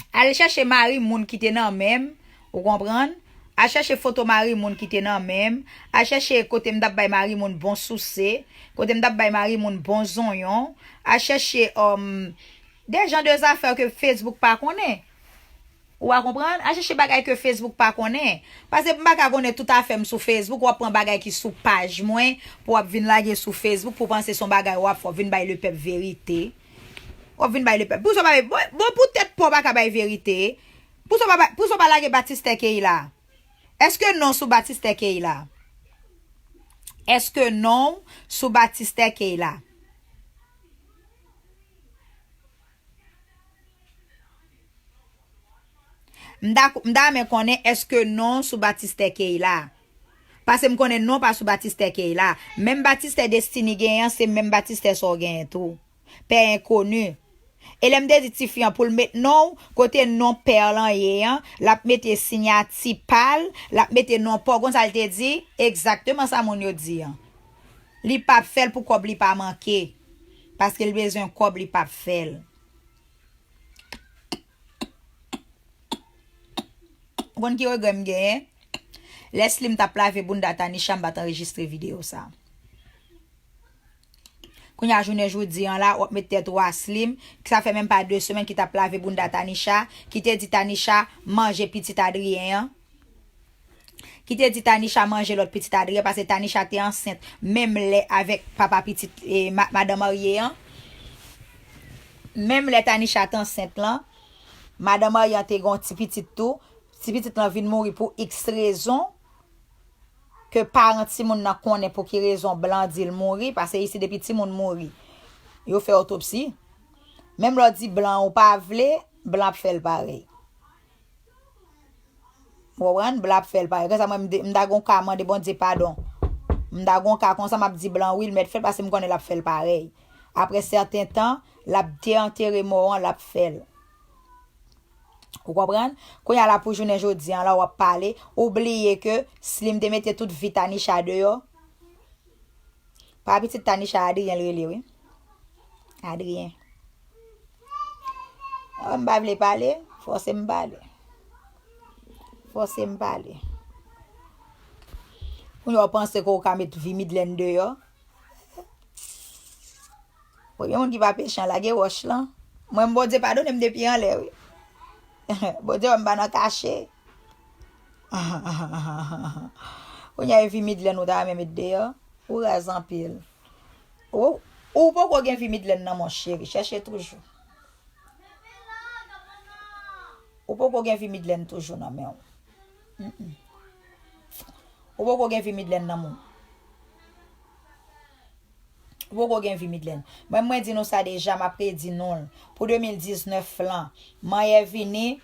Al chèche mari moun ki te nan men m, ou konprann? Al chèche foto mari moun ki te nan men m. Al chèche kote m t ap bay mari moun bon souse, kote m t ap bay mari moun bon zonyon. Al chèche, um, de jan de zafè ke Facebook pa konnen. Ou a konprann? Al chèche bagay ke Facebook pa konnen. Paske m pa ka konnen tout afè m sou Facebook, w ap pran bagay ki sou paj mwen, pou w ap vin lage sou Facebook, pou w panse se yon bagay w ap fè, w ap vin bay lepèp verite. W ap vin bay lepèp. Pou sa w pa bay, bon, bon, poutèt pa w pa ka bay verite. Pou sa w pa bay, pou sa w pa lage Batistè Keyla. Èske non sou Batistè Keyla? Èske non sou Batistè Keyla? M ta, m ta renmen konnen èske non sou Batistè Keyla. Paske m konnen non pa sou Batistè Keyla. Menm Batistè Destiny genyen an, se menm Batistè sa w genyen tou. Pè enkoni. E lè m te di tifi an pou l met non w, kote non pè lan ye an, l ap mete siyati pa l, l ap mete non pa w. Konn sa l te di? Egzakteman sa moun yo di an. Li p ap fè l pou kòb li pa manke. Paske l bezwen kòb, li p ap fè l. Ou konn ki regrè m genyen? Lè Slim t ap lave bounda Tanisha, m pa t anrejistre videyo sa. Kounye a jounen jodi an la, w ap met tèt ou a Slim, ki sa fè menm pa de semèn ki t ap lave bounda Tanisha, ki te di Tanisha manje pitit Adrien an. Ki te di Tanisha manje lòt pitit Adrien, paske Tanisha te ansent menm lè avèk papa pitit, e, ma-, madan marye an. Menm lè Tanisha te ansent lan, madan marye an te gen yon ti pitit tou. Ti pitit lan vin mouri pou iks rezon. ke paran timoun nan konnen pou ki rezon blan di l mouri, paske isi depi timoun mouri, yo fè otopsi. Menm lè w di blan ou pa vle, blan ap fè l parèy. Ou konprann? Blan ap fè l parèy. Konsa mwen, m de- m ta gon ka mande Bondye padon. M ta gon ka konsa m ap di blan wi, l mèt fè l paske m konnen l ap fè l parèy. Apre sèten tan, l ap deantere mò an, l ap fè l. Ou konprann? Kounye a la pou jounen jodi an la, w ap pale, ou bliye ke Slim te mete tout vi Tanisha deyò. Pa pitit Tanisha, Adrien l rele, wi. Adrien. Ah, m pa vle pale, fòse m pale. Fòse m pale. Kounye a w panse ke w ka met vi Midlène deyò. Premye moun ki pa pechan lage wòch lan. Mwen, Bondye padone m depi anlè, wi. Bondye wè m pa nan kache. Kounye a, e vi Midlène ou ta renmen met deyò. Ou raz anpil. Ou, ou poko gen vi Midlène nan men w, cheri. Chèche toujou. Ou poko gen vi Midlène toujou nan men w. Mm-mm. Ou poko gen vi Midlène nan men w. Ou poko gen vi Midlène. Mwen, mwen di nou sa deja, m ap redi nou l. Pou de mil diznèf lan, manyè vini,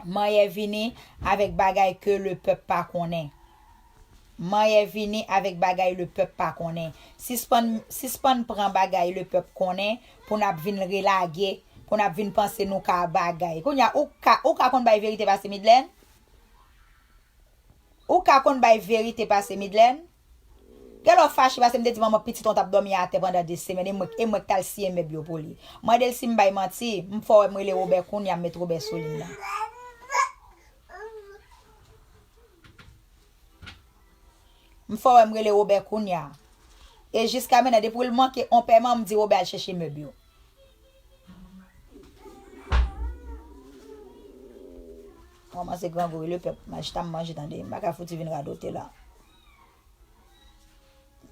manyè vini avèk bagay ke le pèp pa konnen. Manyè vini avèk bagay le pèp pa konnen. Sispann, sispann pran bagay le pèp konnen pou n ap vin relage, pou n ap vin panse nou ka bagay. Kounye a, ou ka, ou ka konn bay verite pase Midlène? Ou ka konn bay verite pase Midlène? Gen lè w fache paske m te di manman pitit ou t ap dòmi atè pandan de semèn, e mwen, e mwen k t al siye mèb yo pou li. Mande l si m bay manti, m fè w wè m rele Wobè kounye a, m met Wobè sou liy la. M fè w wè m rele Wobè kounye a. E jiska mentnan, depi l manke on pèman, m di Wobè al chèche mèb yo. Kòmanse grangou wi, lepèp, m al chita m manje tande, m pa ka fouti vin radote la.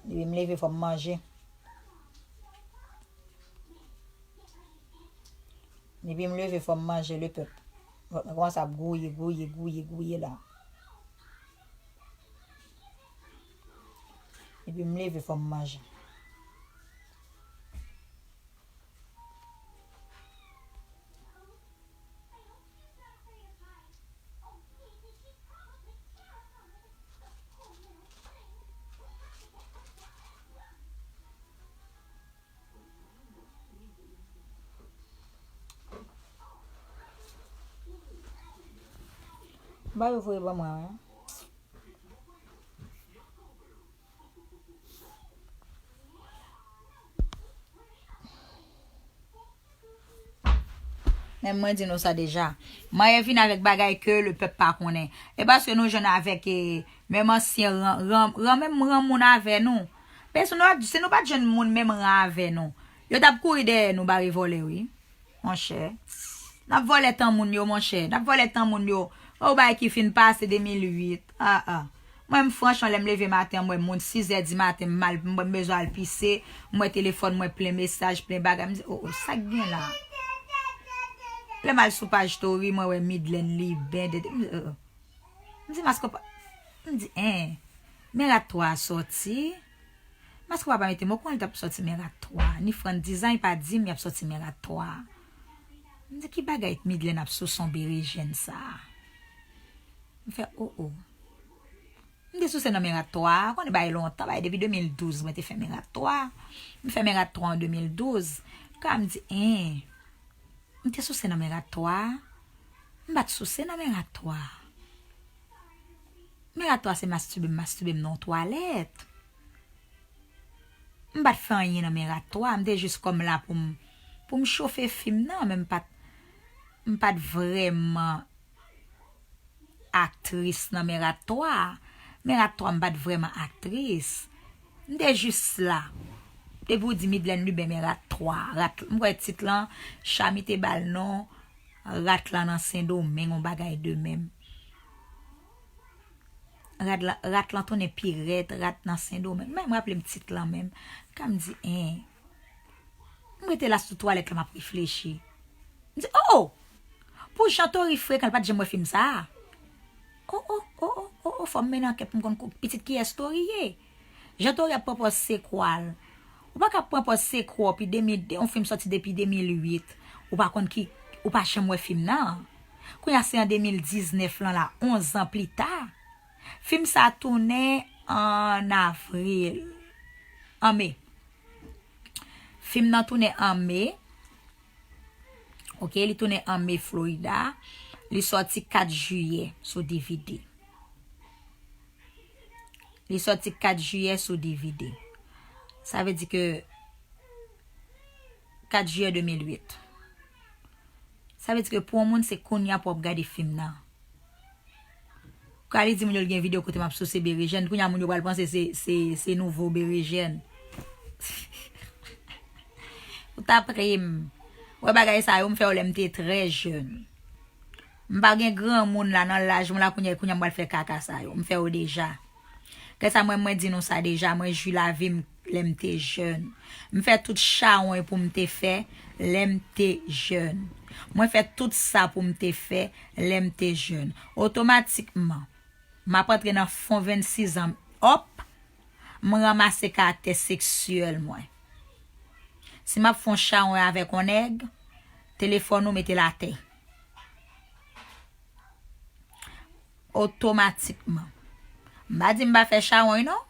Depi m leve, fò m manje. Depi m leve, fò m manje, lepèp. Vant mwen kòmanse ap gouye, gouye, gouye, gouye la. Depi m leve, fò m manje. Ba yo voye ban mwen, wi. Men mwen di nou sa deja. Manyè vini avèk bagay ke lepèp pa konnen. E paske nou jwenn avèk, e, menm ansyen ran, ran, ran, menm ran moun avè nou. Men si nou, si nou pa t jwenn moun menm ran avè nou, yo t ap kouri dèyè nou bare vòlè, wi. Monchè. N ap vòlè tan moun yo, monchè. N ap vòlè tan moun yo. Yon bagay ki fin pase de mil uit. Ah, ah. Mwen, m franchman, lè m leve maten an, m wè moun sizè di maten, m al, m bezwen al pise, m wè telefòn mwen plen mesaj, plen bagay. M di, oh, oh, sa k gen la? Lè m al sou paj Tori, mwen wè Midlène Liben, de, de, m di, oh, oh. M di, maske pa, m di, en, men rat twa a sòti. Maske pa pa mete m okonn li t ap sòti men rat twa. Ni Fran Design pa di m y ap sòti men rat twa. M di, ki bagay Midlène ap souse yon berejèn sa? M fè, oh, oh. M te souse nan men rat twa. Konnen bagay lontan, bagay depi de mil douz, mwen te fè men rat twa. M fè men rat twa an de mil douz. Ka m di, en. M te souse nan men rat twa. M pa t souse nan men rat twa. Men rat twa se mastibe m, mastibe m nan yon twalèt. M pa t fè anyen nan men rat twa, m te jis kòm la pou m, pou m chofe fi m nan, men m pa t, m pa t vrèman aktris nan men rat twa. Men rat twa, m pa t vrèman aktris. M te jis la. Depi w di Midlène Liben, men rat twa. Rat, m kwè tit lan, Chami te ba l non, rat lan nan Sendomeng, yon bagay de menm. Rat lan, rat lan tounen pi rèd, rat nan Sendomeng. Men m raple m tit lan menm. Ka m di, en. M rete la sou twalèt la, m ap reflechi. M di, oh! Pou jan Tori frekan, l pa t janm wè fim sa a. O, o, o, o, o, o, fò m mennen ankèt pou m konn kou-, pitit kiyès Tori ye. Jan Tori ap pran pòz sekwa l. Ou pa ka pran pòz sekwa w pi de mil, yon fim sòti depi de mil uit. Ou pa konn ki, ou pa janm wè fim nan. Kounye a se an de mil diznèf lan la, onz an pli ta. Fim sa tounen an avril. An me. Fim nan tounen an me. Ok, li tounen an me Florida. Li sòti kat jiyè sou D V D. Li sòti kat jiyè sou D V D. Sa vle di ke kat jiyè de mil uit. Sa vle di ke pou yon moun se kounye a pou w ap gade fim nan. Ka li di moun yo l gen videyo kote m ap souse berejèn, kounye a moun yo pral panse se, se, se nouvo berejèn. Ou ta pre m. Wè bagay sa yo, m fè yo lè m te trè jèn. M pa gen granmoun la nan laj mwen la kounye a, kounye a m pral fè kaka sa yo. M fè yo deja. Kè sa mwen, mwen di nou sa deja, mwen jwi lavi m lè m te jèn. M fè tout chawony pou m te fè lè m te jèn. Mwen fè tout sa pou m te fè lè m te jèn. Otomatikman, m ap antre nan fon vennsis an. Hop, m ranmase karaktè seksyèl mwen. Si m ap fè yon chawony avèk yon nèg, telefòn ou mete l atè. Otomatikman. M pa di m pa fè chawony non.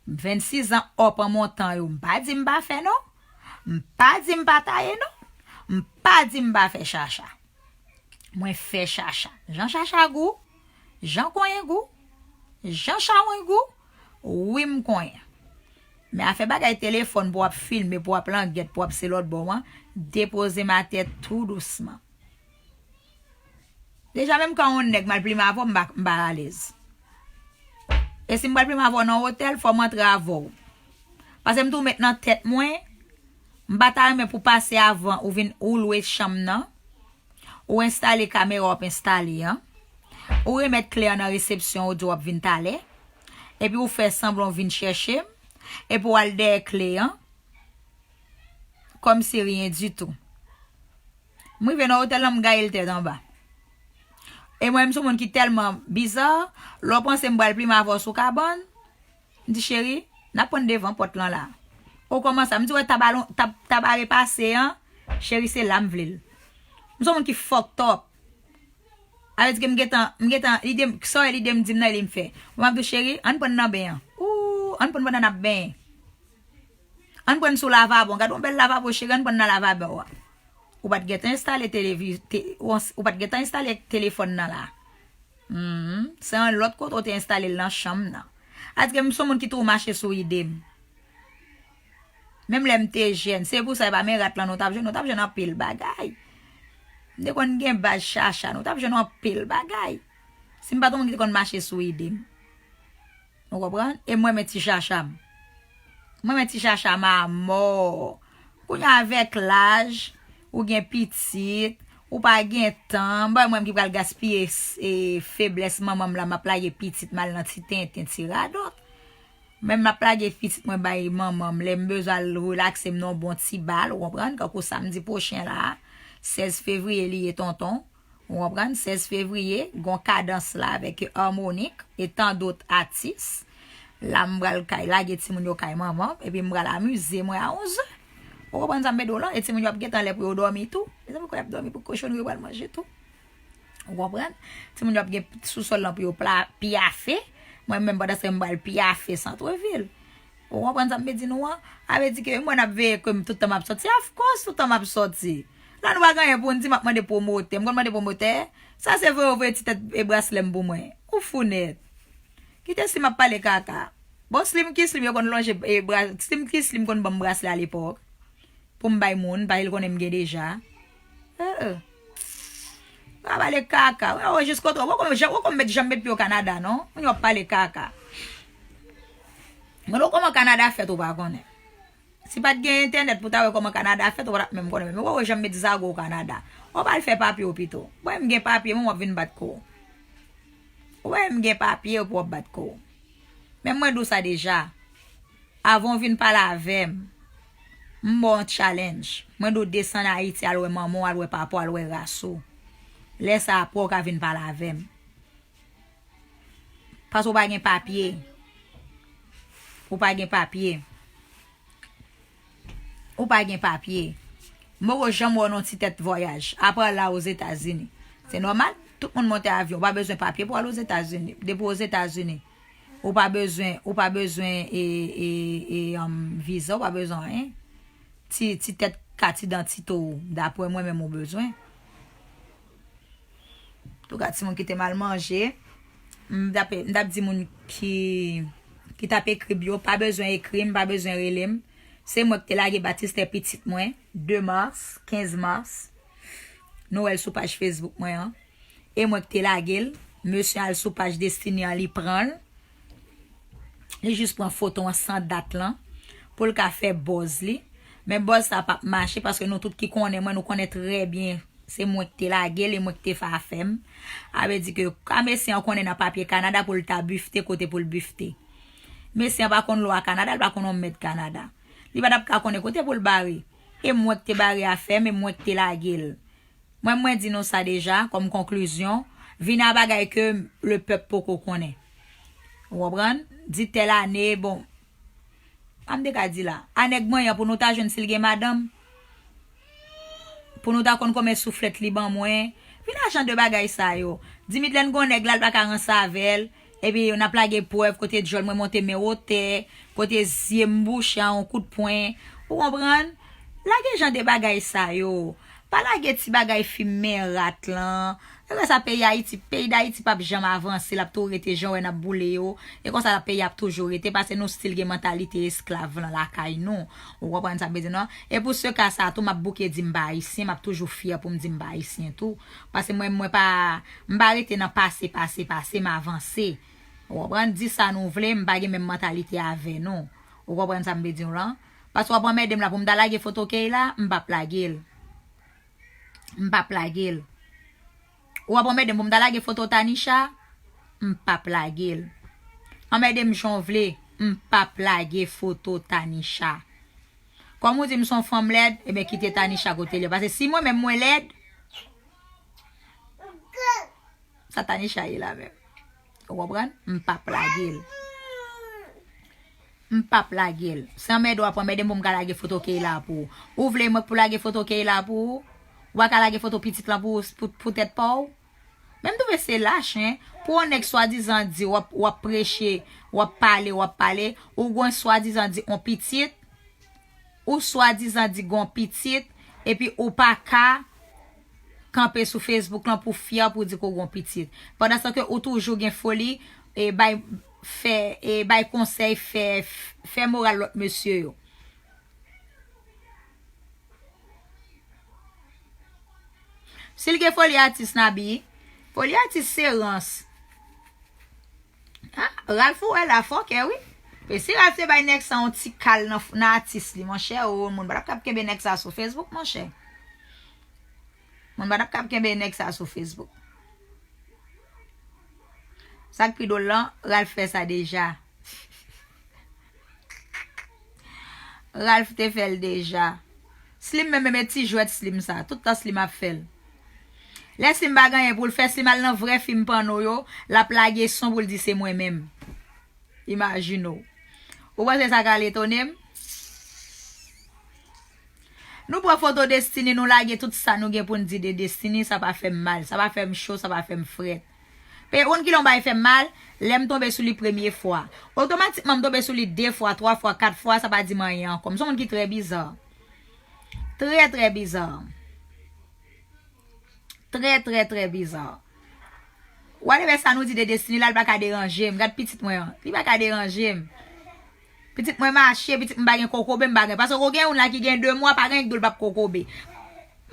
Vennsis an hop an montan yo, m pa di m pa fè non. M pa di m pa taye non. M pa di m pa fè chacha. Mwen fè chacha. Jan chacha gou, jan konyen gou, jan chawony gou, wi m konyen. Men afè bagay telefòn pou w ap filme, pou w ap langèt, pou w ap se lòt bò an, depoze m atè tou dousman. Deja menm kan yon nèg m al plimen avè w, m pa, m pa alèz. E si m pral plimen avè w nan otèl, fò m antre avè w. Paske m tou met nan tèt mwen, m pa ta renmen pou pase avan ou vin ou lwe chanm nan, ou enstale kamera w ap enstale an, ou remèt kle an nan resepsyon, ou di w ap vin talè, epi ou fè sanblan w vin chèche m, epi w al dèyè kle an, kòmsi ryen ditou. M rive nan otèl lan, m gaye l tèt anba. E mwen, m se yon moun ki tèlman biza, lè w panse m pral plimen avè w sou kabann, m di, cheri, n ap pran devan pòt lan la. Ou kòman sa? M di, wè, tab a lon-, tab, tab a repase an, cheri, se la m vle l. M se yon moun ki fucked up. Sa vle di ke m gentan, m gentan, lide m, sa w wè lide m di m nan, e li m fè. Mwen, m ap di w, cheri, ann pran nan ben an. Ou, ann pran pandan n ap benyen. Ann pran sou lavabo. Gade yon bèl lavabo, cheri, ann pran nan lavabo a. Ou pa t gentan enstale televi-, te-, ou, ou pa t gentan enstale telefòn nan la. Mhm. Se yon lòt kote ou te enstale l nan chanm nan. Sa vle di ke m se yon moun ki tou mache sou ide m. Menm lè m te jèn, se pou sa e pa men rat lan nou t ap jwenn, nou t ap jwenn anpil bagay. M te konn gen baz chacha, nou t ap jwenn anpil bagay. Si m pa t yon moun ki te konn mache sou ide m. Ou konprann? E m renmen ti chacha m. M renmen ti chacha m amò. Kounye a avèk laj, ou gen pitit, ou pa gen tan. M pa wè mwen ki pral gaspiye, e, feblès manman m la, m ap lage pitit m al nan ti tenten, ti radòt. Men m ap lage pitit mwen bay manman m lè m bezwen al relakse m nan yon bon ti bal, ou konprann? Kankou samdi pwochen la, sèz fevriye li ye, tonton. Ou konprann? Sèz fevriye, gon Kadans la avèk Harmonik e tan dòt atis. La m pral kay, lage timoun yo kay manman m, epi m pral amize mwen a onzè. Ou konprann sa m vle di w lan? E timoun yo ap gentan lè pou yo dòmi tou. Mezanmi, kò y ap dòmi pou kochonri yo pral manje tou. Ou konprann? Timoun yo ap gen sousòl lan pou yo pla-, pyafe. Mwen menm, pandan se tan, m pral pyafe santrevil. Ou konprann sa m vle di nou an? Sa vle di ke mwen ap veye ke m tout tan m ap sòti. Of course, tout tan m ap sòti. La nou pa gen anyen pou n di, m ap mande pwomotè. M konn mande pwomotè. Sa se vre, ou voye ti tèt e braslè m pou mwen. Ou fou nèt. Kite Slim ap pale kaka. Bon, Slim ki Slim yo konn lonje e bra-, Slim ki Slim konn ban m braslè alepòk. Pou m bay moun, paske l konnen m gen deja. Ee. Pa pale kaka. Wè, wè, jis kote w. Wè kòman, wè kòman m met, janm met pye w Kanada, non? Moun yo ap pale kaka. Mwen, wè kòman Kanada fèt, ou pa konnen. Si pa t gen entènèt pou w ta wè kòman Kanada fèt, ou pa t ap menm konnen. Men wè, wè, janm met zago w Kanada. Ou pa al fè papye w pito. Wè, m gen papye, mwen, w ap vin bat kò w. Wè, m gen papye, ou p ap bat kò w. Men mwen di w sa deja. Avan w vin pale avè m, m ba w yon challenge. Mwen di w desann Ayiti, al wè manman w, al wè papa w, al wè ras ou. Lè sa apre w ka vin pale avè m. Paske w pa gen papye. Ou pa gen papye. Ou pa gen papye. M poko janm wè w nan ti tèt vwayaj. Apa la Ozetazini. Se nòmal, tout moun monte avyon. Ou pa bezwen papye pou al Ozetazini. Depi Ozetazini, ou pa bezwen, ou pa bezwen e, e, e, um, viza, ou pa bezwen anyen. Ti, ti tèt kat idantite w, daprè mwen menm ou bezwen. Touka timoun ki te mal manje, m t ap, m t ap di moun ki, ki t ap ekri m yo, pa bezwen ekri m, pa bezwen rele m. Se mwen ki te lage batistè pitit mwen, de mas, kenz mas. Nou wè l sou paj Facebook mwen an. E mwen ki te lage l. Mesye al sou paj Destiny an, li pran l. Li jis pran foto an san dat lan pou l ka fè buzz li. Men buzz sa p ap mache paske nou tout ki konnen mwen, nou konnen trè byen se mwen ki te lage l e mwen ki te fè afè m. A vle di ke ka mesye an konnen nan papye Kanada pou l ta bifte kote pou l bifte. Mesye an pa konn lwa Kanada, l pa konn yon mèd Kanada. Li pa t ap ka konnen kote pou l bare. E mwen ki te bare afè m, e mwen ki te lage l. Mwen, mwen di nou sa deja, kòm konklizyon, vin a bagay ke lepèp poko konnen. Ou konprann? Di tèl ane, bon, pa m te ka di la. A nèg manyen pou nou ta jwenn si l gen madanm. Pou nou ta konn konbyen souflèt li ban mwen. Vin a jan de bagay sa yo. Dimitlen gon nèg la, l pa ka ranse avè l. Epi n ap lage prèv kote djòl mwen monte men wotè, kote zye m bouche a yon kout pwen. Ou konprann? Lage jan de bagay sa yo. Pa lage ti bagay fim men rat lan. E konsa peyi Ayiti, peyi Dayiti p ap janm avanse, l ap tou rete jan w wè n ap boule yo. E konsa peyi a ap toujou rete, paske nou still gen mantalite esklav lan lakay nou. Ou konprann sa m vle di non? E pou se ka sa tou, m ap bouke di m pa ayisyen, m ap toujou fyè pou m di m pa ayisyen tou. Paske mwen, mwen pa, m pa rete nan pase, pase, pase, m avanse. Ou konprann? Di sa nou vle, m pa gen menm mantalite avè nou. Ou konprann sa m vle di w lan? Paske w ap anmède m la pou m ta lage foto Keyla, m p ap lage l. M p ap lage l. W ap anmède m pou m ta lage foto Tanisha, m p ap lage l. Anmède m jan w vle, m p ap lage foto Tanisha. Kòm ou di m se yon fanm lèd, ebyen kite Tanisha kote l ye. Paske si mwen menm mwen lèd, sa Tanisha ye la menm. Ou konprann? M p ap lage l. M p ap lage l. Se anmède w ap anmède m pou m ka lage foto Keyla pou ou. Ou vle mwen pou lage foto Keyla pou ou? Ou pa ka lage foto pitit lan pou, pou, pou tèt pa w? Men m twouve se lach, en. Pou yon nèg swadizan di w ap, w ap preche, w ap pale, w ap pale, ou gen swadizan di yon pitit, ou swadizan di gon pitit, epi ou pa ka kanpe sou Facebook lan pou fyè pou di ke w gon pitit. Pandan se tan ke ou toujou gen foli, e bay, fè, e bay konsèy, fè, fè moral lòt mesye yo. Si l gen foli atis, Nabi, foli atis se rans. Ah, Ralph ou wè la fòkè wi. E si Ralph te bay nèg sa yon ti kal nan, nan atis li, monchè, o, moun pa t ap kab kenbe nèg sa sou Facebook, monchè. Moun pa t ap kab kenbe nèg sa sou Facebook. Sa k pi dwòl lan, Ralph fè sa deja. Ralph te fè l deja. Slim menm, menm e ti jwèt Slim sa. Tout tan Slim ap fè l. Lè Slim pa gen anyen pou l fè, Slim al nan vrè fim pòno yo, l ap lage son pou l di se mwen menm. Imajine w. Ou panse sa ka al etone m? Nou pran foto Destiny, nou lage tout sa nou gen pou n di de Destiny, sa pa fè m mal, sa pa fè m cho, sa pa fè m frèt. Pe, ou konn kilè yon bagay fè m mal? Lè m tonbe sou li premye fwa. Otomatikman, m tonbe sou li de fwa, twa fwa, kat fwa, sa pa di m anyen ankò. M se yon moun ki trè biza. Trè, trè biza. Trè, trè, trè biza. Whatever sa nou di de Destiny la, li pa ka deranje m. Gad pitit mwen an. Li pa ka deranje m. Pitit mwen mache, pitit mwen pa gen kokobe, m pa gen. Paske ou gen youn la ki gen de mwa, pa gen ki di w l p ap kokobe.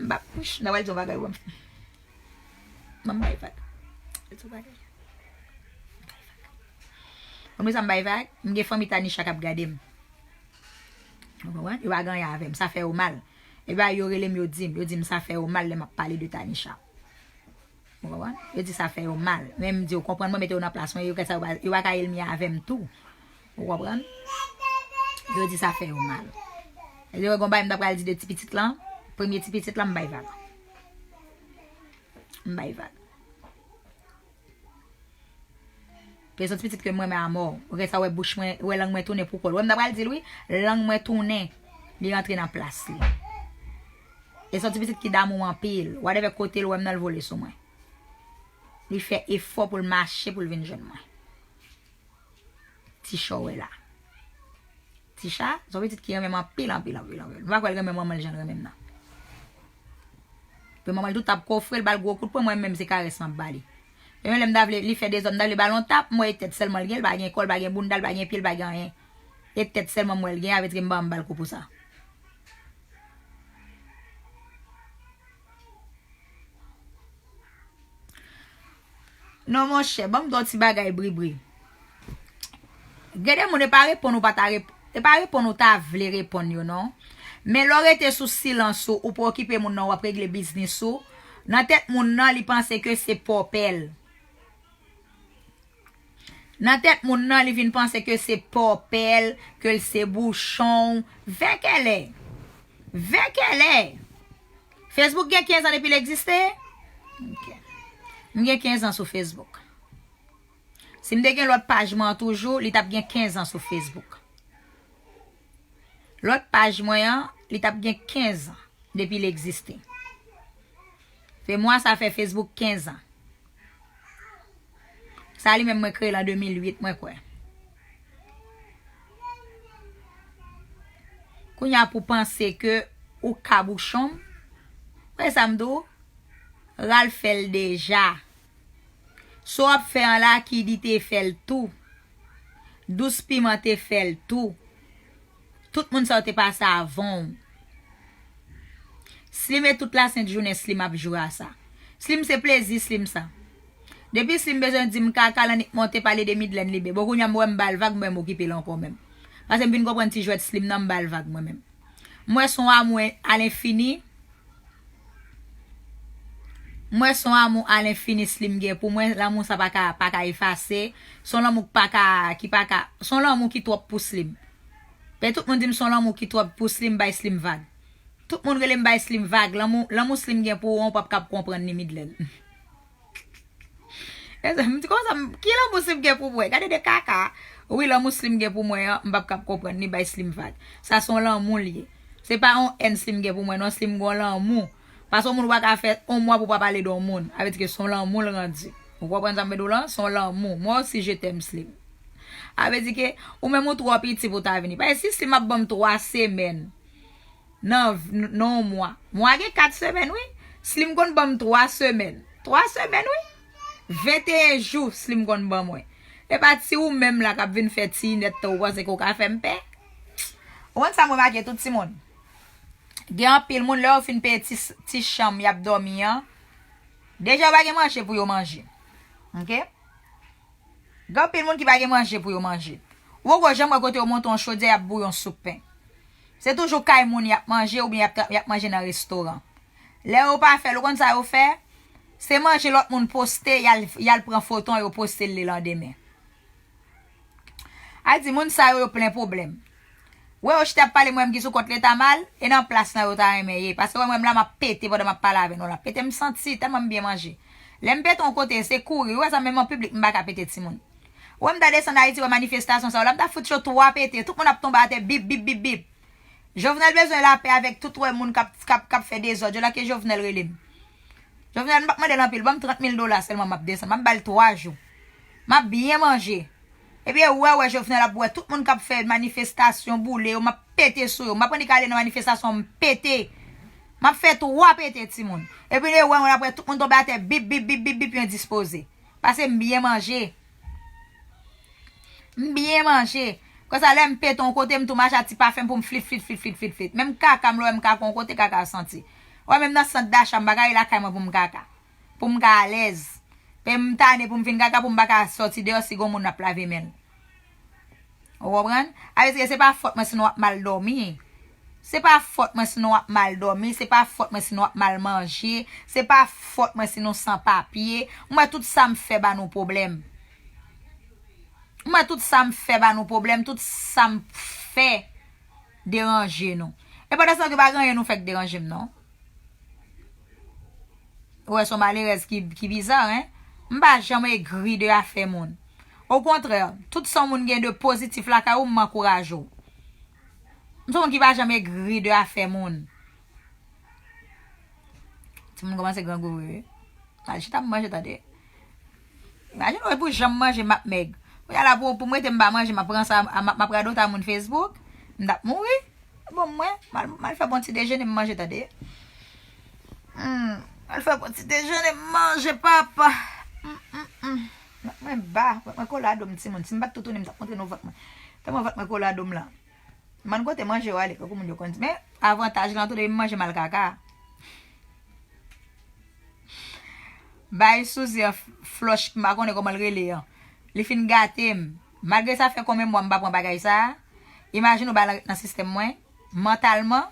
M p ap, wouch, m ta pral di yon bagay, wè m. Ban m bay vag. Di yon bagay. Konn sa m bay vag? M gen fanmi Tanisha k ap gade m. Ou konprann? Yo pa gen anyen avè m. Sa fè yo mal. Epi yo rele m, yo di m, yo di m sa fè yo mal lè m ap pale de Tanisha. Ou konprann? Yo di sa fè yo mal. Men m di yo, konprann mwen, mete yo nan plas mwen, yo kè sa yo pa, yo pa ka elmi avè m tou. Ou konprann? Yo di sa fè yo mal. Yo wè gon bagay m ta pral di de ti pitit lan, premye ti pitit lan m bay vag. M bay vag. Prezans pitit ke m renmen amò. Ou gen sa wè bouch mwen, wè lang mwen tounen pou kò l. Wè m ta pral di l wi, lang mwen tounen. Li rantre nan plas li. E se yon ti pitit ki damou anpil. Whatever kote l wè m nan l vole sou mwen. Li fè efò pou l mache pou l vin jwenn mwen. Ti chò wè la. Ti cha, se yon pitit ki renmen m anpil, anpil, anpil, anpil. M pa kwè l renmen manman l jan l renmen m nan. Pou manman l tou t ap kofre l, ba l gwo kout pwen, mwen menm se karès m ap ba li. E menm lè m ta vle, li fè dezòd, m ta vle ba l yon tap, m wè e tèt sèlman l gen, l pa gen kò, l pa gen bounda, l pa gen pye, l pa gen anyen. E tèt sèlman m wè l gen, avèdi ke m ba m ba l kou pou sa. Non, monchè, ban m di w ti bagay, Bribri. Gen de moun, e pa reponn ou pa ta rep-, e pa reponn ou ta vle reponn yo, non. Men lè w rete sou silans ou, ou pa okipe moun nan, w ap regle biznis ou, nan tèt moun nan, li panse ke se pòpè l. Nan tèt moun nan, li vin panse ke se pòpè l, ke l se bouchon. Vèkèlè! Vèkèlè! Facebook gen kenz an depi l egziste? Ok. M gen kenz an sou Facebook. Si m te gen lòt paj mwen an toujou, li t ap gen kenz an sou Facebook. Lòt paj mwen an, li t ap gen kenz an depi l egziste. Fè mwa sa fè Facebook kenz an. Sa li menm mwen kreye l an de mil uit, mwen kwè. Kounye a pou panse ke ou ka bouchon m, wè sa m di w, Ralph fè l deja. Sa w ap fè an la, Kidi te fè l tou. Dous Piman te fè l tou. Tout moun sa yo te pase avan w. Slim e tout lasent jounen Slim ap jwe a sa. Slim se plezi Slim sa. Depi Slim bezwen di m kaka l annik monte pale de Midlène li byen. Bon, kounye a m wè m ba l vag, m wè m okipe l ankò menm. Paske m vin konprann ti jwèt Slim nan, m ba l vag mwen menm. M wè se yon amou a lenfini. M wè se yon amou a lenfini Slim gen pou mwen. Lanmou sa pa ka, pa ka efase. Se yon lanmou k pa ka, ki pa ka, se yon lanmou ki twòp pou Slim. Men tout moun di m se yon lanmou ki twòp pou Slim, bay Slim vag. Tout moun rele m bay Slim vag. Lanmou, lanmou Slim gen pou ou an, ou p ap kab konprann ni Midlène. Mezanmi, m di konsa, m, ki lanmou Slim gen pou mwen? Gade de kaka. Wi, lanmou Slim gen pou mwen an, m p ap kab konprann ni bay Slim vag. Sa se yon lanmou l ye. Se pa yon èn Slim gen pou mwen, non, Slim gen yon lanmou. Paske yon moun ou pa ka fè yon mwa pou w pa pale de yon moun. Sa vle di ke se yon lanmou l randi. Ou konprann sa m vle di w lan? Se yon lanmou. Moi aussi, je t'aime, Slim. Sa vle di ke ou menm ou twò piti pou w ta vini. Paske si Slim ap ban m twa semèn, nan, nan yon mwa. Mwa gen kat semèn, wi. Slim konn ban m twa semèn. Twa semèn, wi. Venteyen jou, Slim konn ban mwen. E pa ti ou menm la k ap vin fè ti inèt tan ou panse ke w ka fè m pè. Ou konn sa m remake tout timoun? Gen anpil moun, lè yo fin peye ti, ti chanm y ap dòmi an, deja yo pa gen manje pou yo manje. Ok? Gen anpil moun ki pa gen manje pou yo manje. Ou poko janm wè kote yo monte yon chodyè, y ap bouyi yon soup pen. Se toujou kay moun y ap manje oubyen y ap tra-, y ap manje nan restoran. Lè yo pa fè l, ou konn sa yo fè? Se manje lòt moun poste, y al, y al pran foto an, yo poste l lelandemen. A di, moun sa yo, yo plen pwoblèm. Wè yo chita ap pale, mwen menm ki sou kont leta mal, e nan plas nan yo ta renmen ye. Paske wè mwen menm la, m ap pete pandan m ap pale avè nou la. Pete m santi, tèlman m byen manje. Lè m pete yon kote, se kouri. Ou wè sa, menm an piblik, m pa ka pete timoun. Ou wè m ta desann Ayiti, wè manifestasyon sa yo la, m ta fout yo twa pete. Tout moun ap tonbe atè, bip, bip, bip, bip. Jovenel bezwen lapè avèk tout wè moun k ap, k ap, k ap fè dezòd yo la, ke Jovenel rele m. Jovenel, m p ap mande l anpil, ban m trant mil dola sèlman, m ap desann. M ap ba l twa jou. M ap byen manje. Epi ou wè, wè Jovenel ap wè tout moun k ap fè manifestasyon, boule yo, m ap pete sou yo. M p ap annik ale nan manifestasyon, m pete. M ap fè twa pete, timoun. Epi ou wè, wè, apre tout moun tonbe atè, bip, bip, bip, bip, bip, yo endispoze. Paske m byen manje. M byen manje. Konsa, lè m pete yon kote, m tou mache a ti pafen m pou m flit, flit, flit, flit, flit, flit. Menm kaka m, lè w wè m kaka yon kote, kaka a santi. Ou wè, menm nan sant dacha, m pa ka ye lakay mwen pou m kaka. Pou m ka alèz. Pe m tane pou m vin kaka, pou m pa ka sòti deyò si gon moun ap lave men l. Ou konprann? Sa vle di ke se pa fòt mwen si nou ap mal dòmi. Se pa fòt mwen si nou ap mal dòmi. Se pa fòt mwen si nou ap mal manje. Se pa fòt mwen si nou san papye. M wè tout sa m fè ba nou pwoblèm. M wè tout sa m fè ba nou pwoblèm. Tout sa m fè deranje nou. E pandan se tan ke pa gen anyen nou fè k deranje m, non. Ou wè, se yon malerèz ki, ki biza, en. M pa janm egri de afè moun. Okontrè, tout sa yon moun gen de pozitif lakay ou, m ankouraje w. M se yon moun ki pa janm egri de afè moun. Timoun kòmanse grangou vre, wi. Al chita pou manje, tande. Imajine w, e pou jan m manje, m ap mèg. Kounye a la, pou, pou m rete m pa manje, m ap pran sa, m ap, m ap radot a moun Facebook. M t ap mouri. Bon, mwen, m al, m al fè bon ti dejene, m manje, tande. Hmm, m al fè bon ti dejene, m manje, papa. Hmm, hmm, hmm. Vant mwen ba, vant mwen kole a do m, timoun. Si m pa t toutouni, m t ap montre nou vant mwen. Tèlman vant mwen kole a do m la. M ann kote manje yo ale, tankou moun yo konn di. Men, avantaj lan tou, depi m manje, m al kaka. Bay Souzi an f-, flòch, m pa konnen kòman l rele an. Li fin gate m. Malgre sa fè konbyen mwa m pa pran bagay sa a, imajine w ba l ret nan sistèm mwen, mantalman.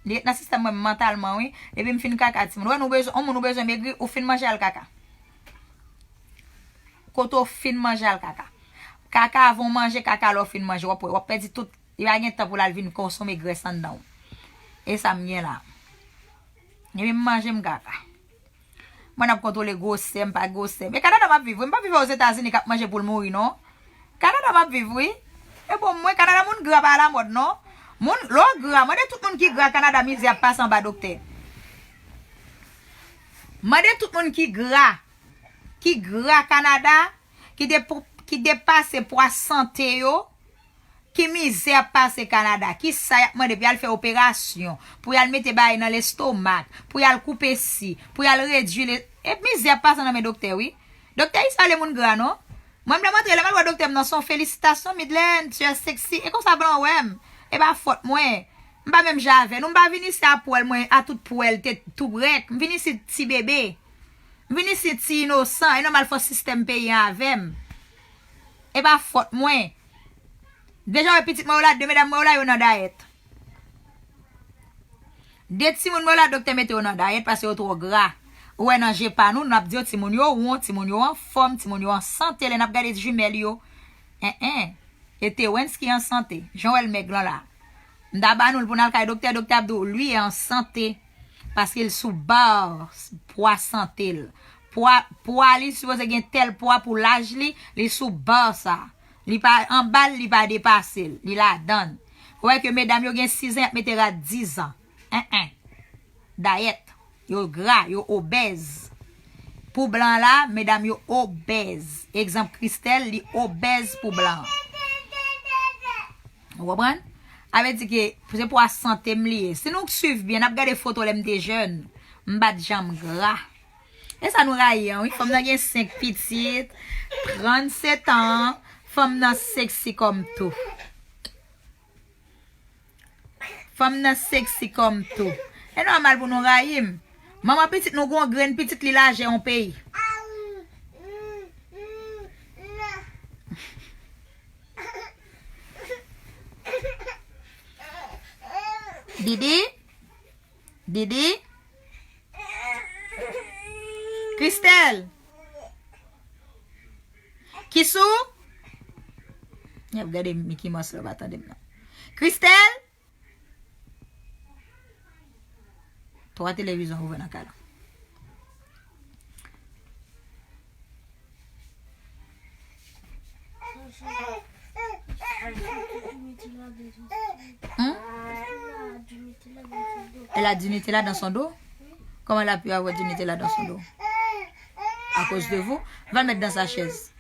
Li ret nan sistèm mwen mantalman, wi. Depi m fin kaka, timoun. Ou wè, nou bezwen, yon moun ou bezwen megri, ou fin manje al kaka. Kote w fin manje al kaka. Kaka avan w manje, kaka lè w fin manje. W ap wè, w ap pèdi tout. Li pa gen tan pou l al vin konsome grès anndan w. E sa m gen la. Epi m manje, m kaka. Mwen ap kontwole gwosè m, pa gwosè m. E Kanada m ap viv, wi. M pa viv Ozetazini k ap manje pou l mouri, non. Kanada m ap viv, wi. E bon, mwen, Kanada moun gra pa alamòd, non. Moun, lè w gra, mande tout moun ki gra Kanada mizè ap pase anba doktè. Mande tout moun ki gra, ki gra Kanada, ki de-, ki depase pwa sante yo, ki mizè ap pase Kanada, ki sa y ap mande pou y al fè operasyon, pou y al mete bagay nan lestomak, pou y al koupe si, pou y al redui le, e mizè ap pase nan men doktè, wi. Doktè Isa le moun gra, non? Mwen, m lè m antre la, m al wè doktè m nan, se yon felisitasyon, Midlène, tu es sexy. E konsa blan wè m. E pa fòt mwen. M pa menm jan avè nou. M pa vin isi a pwèl mwen, a tout pwèl, tèt tou brèk. M vin isi ti bebe. M vin isi ti inosan. E nòmal fò sistèm peyi an avè m. E pa fòt mwen. Deja wè pitit mwen yo la, de medam mwen yo la, yo nan dayèt. De timoun mwen yo la, doktè mete yo nan dayèt paske yo twò gra. Ou wè nan je pa nou, n ap di yo timoun yo won, timoun yo anfòm, timoun yo an sante. Lè n ap gade jimèl yo, en en. E Terence ki an sante. Jan w wè l mèg lan la. M ta ba nou l pou n al kay doktè, doktè ap di w, li an sante. Paske l sou ba pwa sante l. Pwa, pwa li sipoze gen tèl pwa pou laj li, li sou ba sa. Li pa anba l, li pa depase l, li ladan l. Ou wè ke medam yo gen sizan, y ap mete rad dizan. En en. Dayèt. Yo gra, yo obèz. Pou blan la, medam yo obèz. Egzanp, Christelle, li obèz pou blan. Ou konprann? A vle di ke se pwa sante m li ye. Si nou swiv byen, n ap gade foto lè m te jèn. M pa t janm gra. E sa nou rayi an, wi. Fanm nan gen senk pitit, trannsetan, fanm nan seksi kòm tou. Fanm nan seksi kòm tou. E nòmal pou nou rayi m. Manman pitit nou gon grenn pitit li lajè yon peyi. Didi? Didi? Christelle? Kisou? Y ap gade Mickey Mouse la, pa tande m nan. Christelle? Twa televizyon ouvè nan kay la. Hmm? Elle a du Nutella dans son dos? Comment elle a pu avoir du Nutella dans son dos? À cause de vous? Va le mettre dans sa chaise.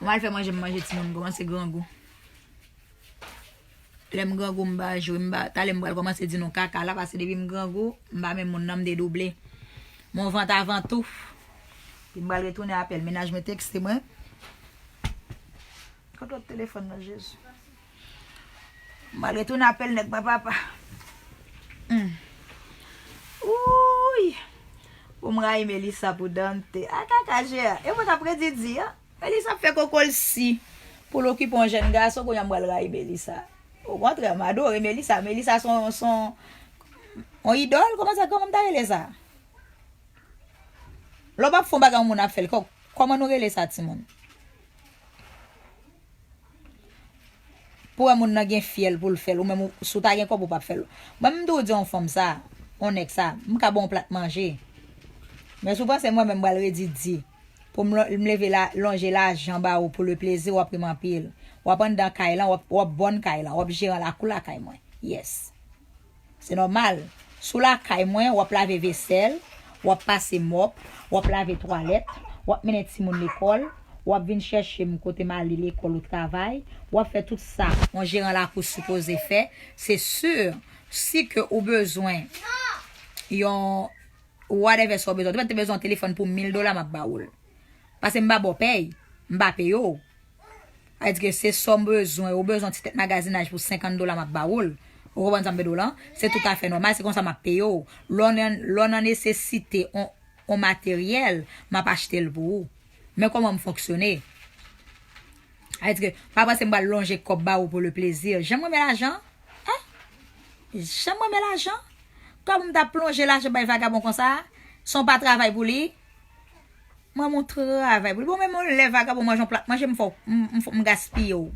Mwen al fè manje, m manje, timoun kòmanse grangou. Lè m grangou, m pa jwe, m pa, talè m pral kòmanse di nou kaka la, paske depi m grangou, m pa menm moun nan, m dedouble. Mon vant avan tou. Epi m pral retounen apèl. Mennaj mwen tekste mwen. Kot lòt telefòn nan, Jezi? M pral retounen apèl nèg mwen, papa. Hmm. Wouy! Pou m rayi Melissa pou Dante. A kaka je a. E mwen t ap redi di a. Melissa ap fè koko l si pou l okipe yon jèn gason, kounye a m pral rayi Melissa. Okontrè, m adore Melissa. Melissa se yon, se yon, yon idòl. Kòman sa, kòman m ta rele sa? Lè w p ap fè yon bagay yon moun ap fè l, kò-, kòman nou rele sa, timoun? Pou wè moun nan gen fyèl pou l fè l, ou menm ou, si w ta gen kòb ou p ap fè l. Mwen menm tou di yon fanm sa, yon nèg sa, m ka ba w yon plat manje. Men si w panse mwen menm m pral redi di pou m lon- m leve la, lonje lajan ba ou pou le plezi, w ap ri m anpil. W ap anndan kay lan, w ap, w ap bòn kay lan, w ap jeran lakou lakay mwen. Yes. Se nòmal. Sou lakay mwen, w ap lave vesèl, w ap pase mòp, w ap lave twalèt, w ap mennen timoun lekòl, w ap vin chèche m kote m ale lekòl ou travay, w ap fè tout sa yon jeran lakou sipoze fè. Se si, si ke ou bezwen yon whatever sa w bezwen. Ou te bezwen yon telefòn pou mil dola, m ap ba ou l. Paske m pa ba w pèy, m pa peye w. Sa vle di ke se sa w bezwen, ou bezwen ti tèt magazinaj pou senkant dola m ap ba ou l. Ou konprann sa m vle di w lan? Se toutafè nòmal, se konsa m ap peye w. Lè w nan, lè w nan nesesite on, on materyèl, m ap achte l pou ou. Men kòman m fonksyone. Sa vle di ke pa panse m pral lonje kòb ba ou pou le plezi. Jan m renmen lajan. Hein? Jan m renmen lajan. Kòb m t ap plonje lajan bay vagabon konsa, san w pa travay pou li. Mwen moun travay pou li. Bon, men mwen lè vagabon manje yon plat manje, m fò m, m, fò m gaspiye w.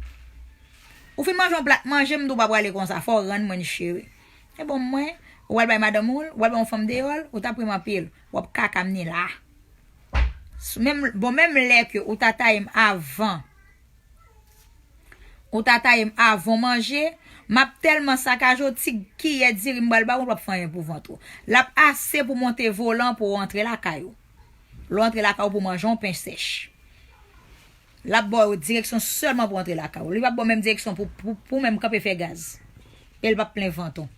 Ou fin manje yon plat manje, m di w pa prale konsa. Fò w rann mwen li, cheri. E bon, mwen, ou al bay madanm ou l, ou al bay yon fanm deyò l, ou t ap ri m anpil. W ap kaka m ni la. Menm, bon, menm lè ke ou ta taye m avan. Ou ta taye m avan w manje, m ap tèlman sakaje w, ti kiyè diri m pral ba ou, l p ap fè anyen pou vant ou. L ap ase pou monte volan pou w antre lakay ou. Lè w antre lakay ou pou manje yon pen sèch. L ap ba w direksyon sèlman pou w antre lakay ou. Li p ap ba w menm direksyon pou, pou, pou w menm kanpe fè gaz. E l p ap plen vant ou.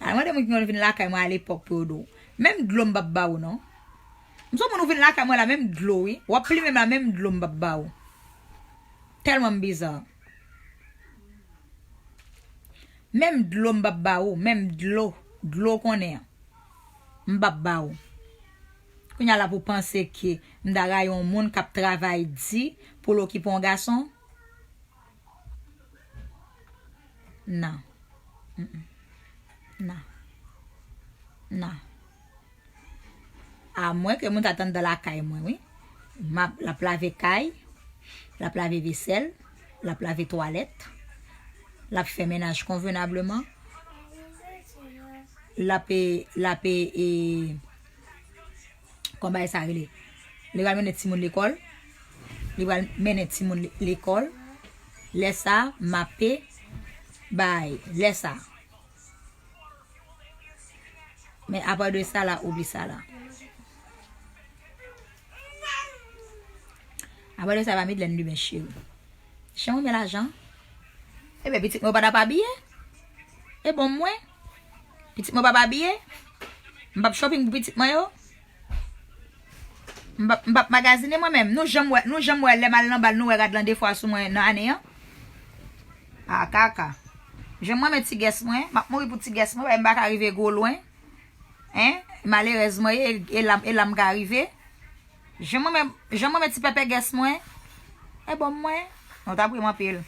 Al mande moun ki konn vin lakay mwen alepòk pou yo di w. Menm dlo m p ap ba ou non. M se yon moun ou vin lakay mwen la, menm dlo wi. W ap plimen m la, menm dlo m p ap ba ou. Tèlman m biza. Menm dlo m p ap ba ou, menm dlo, dlo konnen an. M p ap ba ou. Kounye a la pou panse ke m ta rayi yon moun k ap travay di pou l okipe yon gason. Non. Mm, mm. Non. Non. Amwen ke moun ta t anndan lakay mwen, wi. M ap, l ap lave kay, l ap lave vesèl, l ap lave twalèt, l ap fè mennaj konvenableman, l ap, e, l ap, e, e, kòman bagay sa rele? Li pral mennen timoun lekòl. Li pral mennen timoun le- lekòl. Lè sa, m ape bay. Lè sa. Men apa de sa la, oubli sa la. Apa de sa, pa Midlène li, men cheri. Jan w renmen lajan. Ebyen, pitit mwen yo pa t ap abiye. E bon mwen. Pitit mwen p ap abiye. M p ap shopping pou pitit mwen yo. M p ap, m p ap magazine mwen menm. Nou janm wè, nou janm wè lè m al nan bal, nou wè rad lan de fwa sou mwen nan ane an. A kaka. Jan m renmen ti gès mwen. M ap mouri pou ti gès mwen, paske m pa ka rive gwo lwen. Hein? Malerèz mwen ye, e la, e la m ka rive. Jan m renmen, jan m renmen ti pèpè gès mwen. E bon mwen. Non, t ap ri m anpil.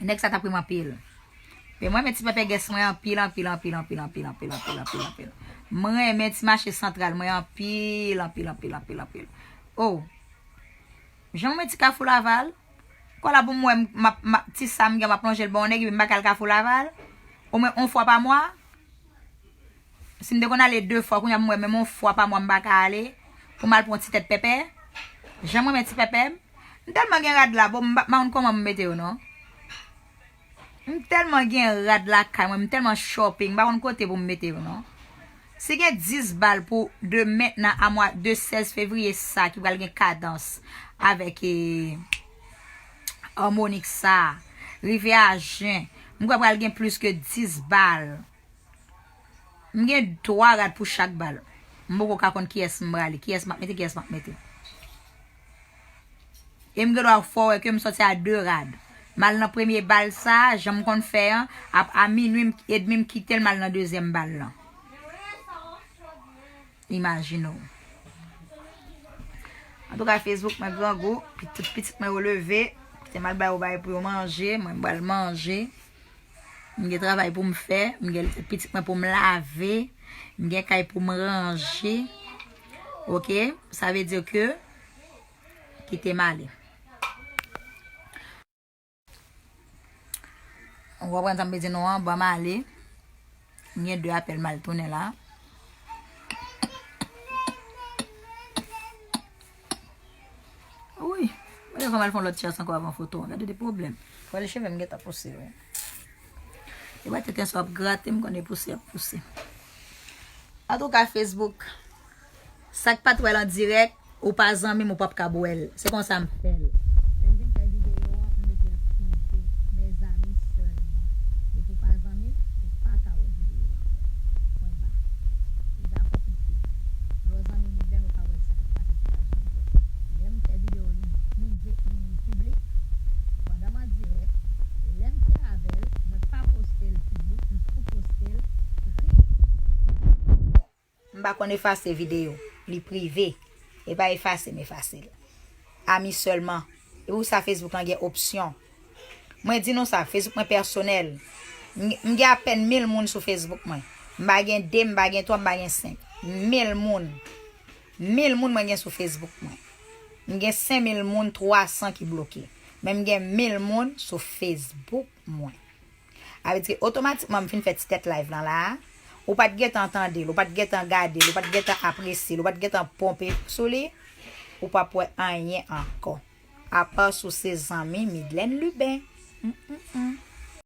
Nèg sa t ap ri m anpil. Men mwen renmen ti pèpè gès mwen anpil, anpil, anpil, anpil, anpil, anpil, anpil, anpil, anpil, anpil. Mwen renmen ti mache santral mwen anpil, anpil, anpil, anpil, anpil. Oh. Jan mwen ti Kafou Laval. Kwa la pou mwen, m ap, m ap, ti sa m gen, m ap lonje l ba yon nèg, epi m pa ka al Kafou Laval. Omwen yon fwa pa mwa. Si m te konn ale de fwa, kounye a m wè menm yon fwa pa mwa m pa ka ale pou m al pran yon ti tèt pèpè. Jan m renmen ti pèpè m. M tèlman gen rad la, bon, m pa m pa konn kòman m mete yo non. M tèlman gen rad lakay mwen, m tèlman shopping, m pa konn kote pou m mete yo non. Si gen dis bal pou de mentnan a mwa de sèz fevriye sa ki pral gen kadans avèk e, Harmonik sa, rive a jen, m kwè pral gen plis ke dis bal. M gen twa rad pou chak bal. M poko ka konn kiyès m prale, kiyès m ap mete, kiyès m ap mete. E m gen dwa fè w wè ke m sòti a de rad. M al nan premye bal sa, jan m konn fè an, a, a minwi m, edmi m kite l, m al nan dezyèm bal lan. Imajine w. Antouka, Facebook mwen grangou, pi- tout pitit mwen yo leve, kite m al ba yo bagay pou yo manje, mwen m pral manje. M gen travay pou m fè, m gen pitit mwen pou m lave, m gen kay pou m ranje. Oke, sa vle di ke kite m ale. Ou konprann sa m vle di non an, ban m ale. M gen de apèl m al tounen la. Wi. Mwen fè m al fè yon lòt chas ankò avan foto an. Gade de pwoblèm. Wè le cheve m gentan pouse, wi. E pa tenten sa w ap grate, m konnen pouse ap pouse. Antouka, Facebook, sa k pa t wè l an dirèk, ou pa zanmi m, ou p ap kab wè l. Se konsa m fè l. Lè m fin fè videyo an, m mete l prive, mes amis seulement. Depi w pa zanmi m, ou pa ka wè videyo an. Pwen ba. Ou dakò, pitit? Lè w zanmi Midlène, ou ka wè l sa k pase sou paj mwen. Lè m fè videyo, li prive, li piblik. Pandan m an dirèk, lè m fin avè l, mwen pa poste l piblik, m tou poste l prive. M pa konn efase videyo. Li prive. E pa efase m efase l. Ami sèlman. E pou sa Facebook lan gen opsyon. Mwen di nou sa, Facebook mwen pèsonèl. M m gen apèn mil moun sou Facebook mwen. M pa gen de, m pa gen twa, m pa gen senk. Mil moun. Mil moun mwen gen sou Facebook mwen. M gen senk mil moun, twa san ki bloke. Men m gen mil moun sou Facebook mwen. Sa vle di ke otomatikman m fin fè ti tèt live lan la a, ou pa t gentan tande l, ou pa t gentan gade l, ou pa t gentan apresye l, ou pa t gentan ponpe sou li, ou p ap wè anyen ankò. Apa si w se zanmi Midlène Lubin. Mm, mm, mm.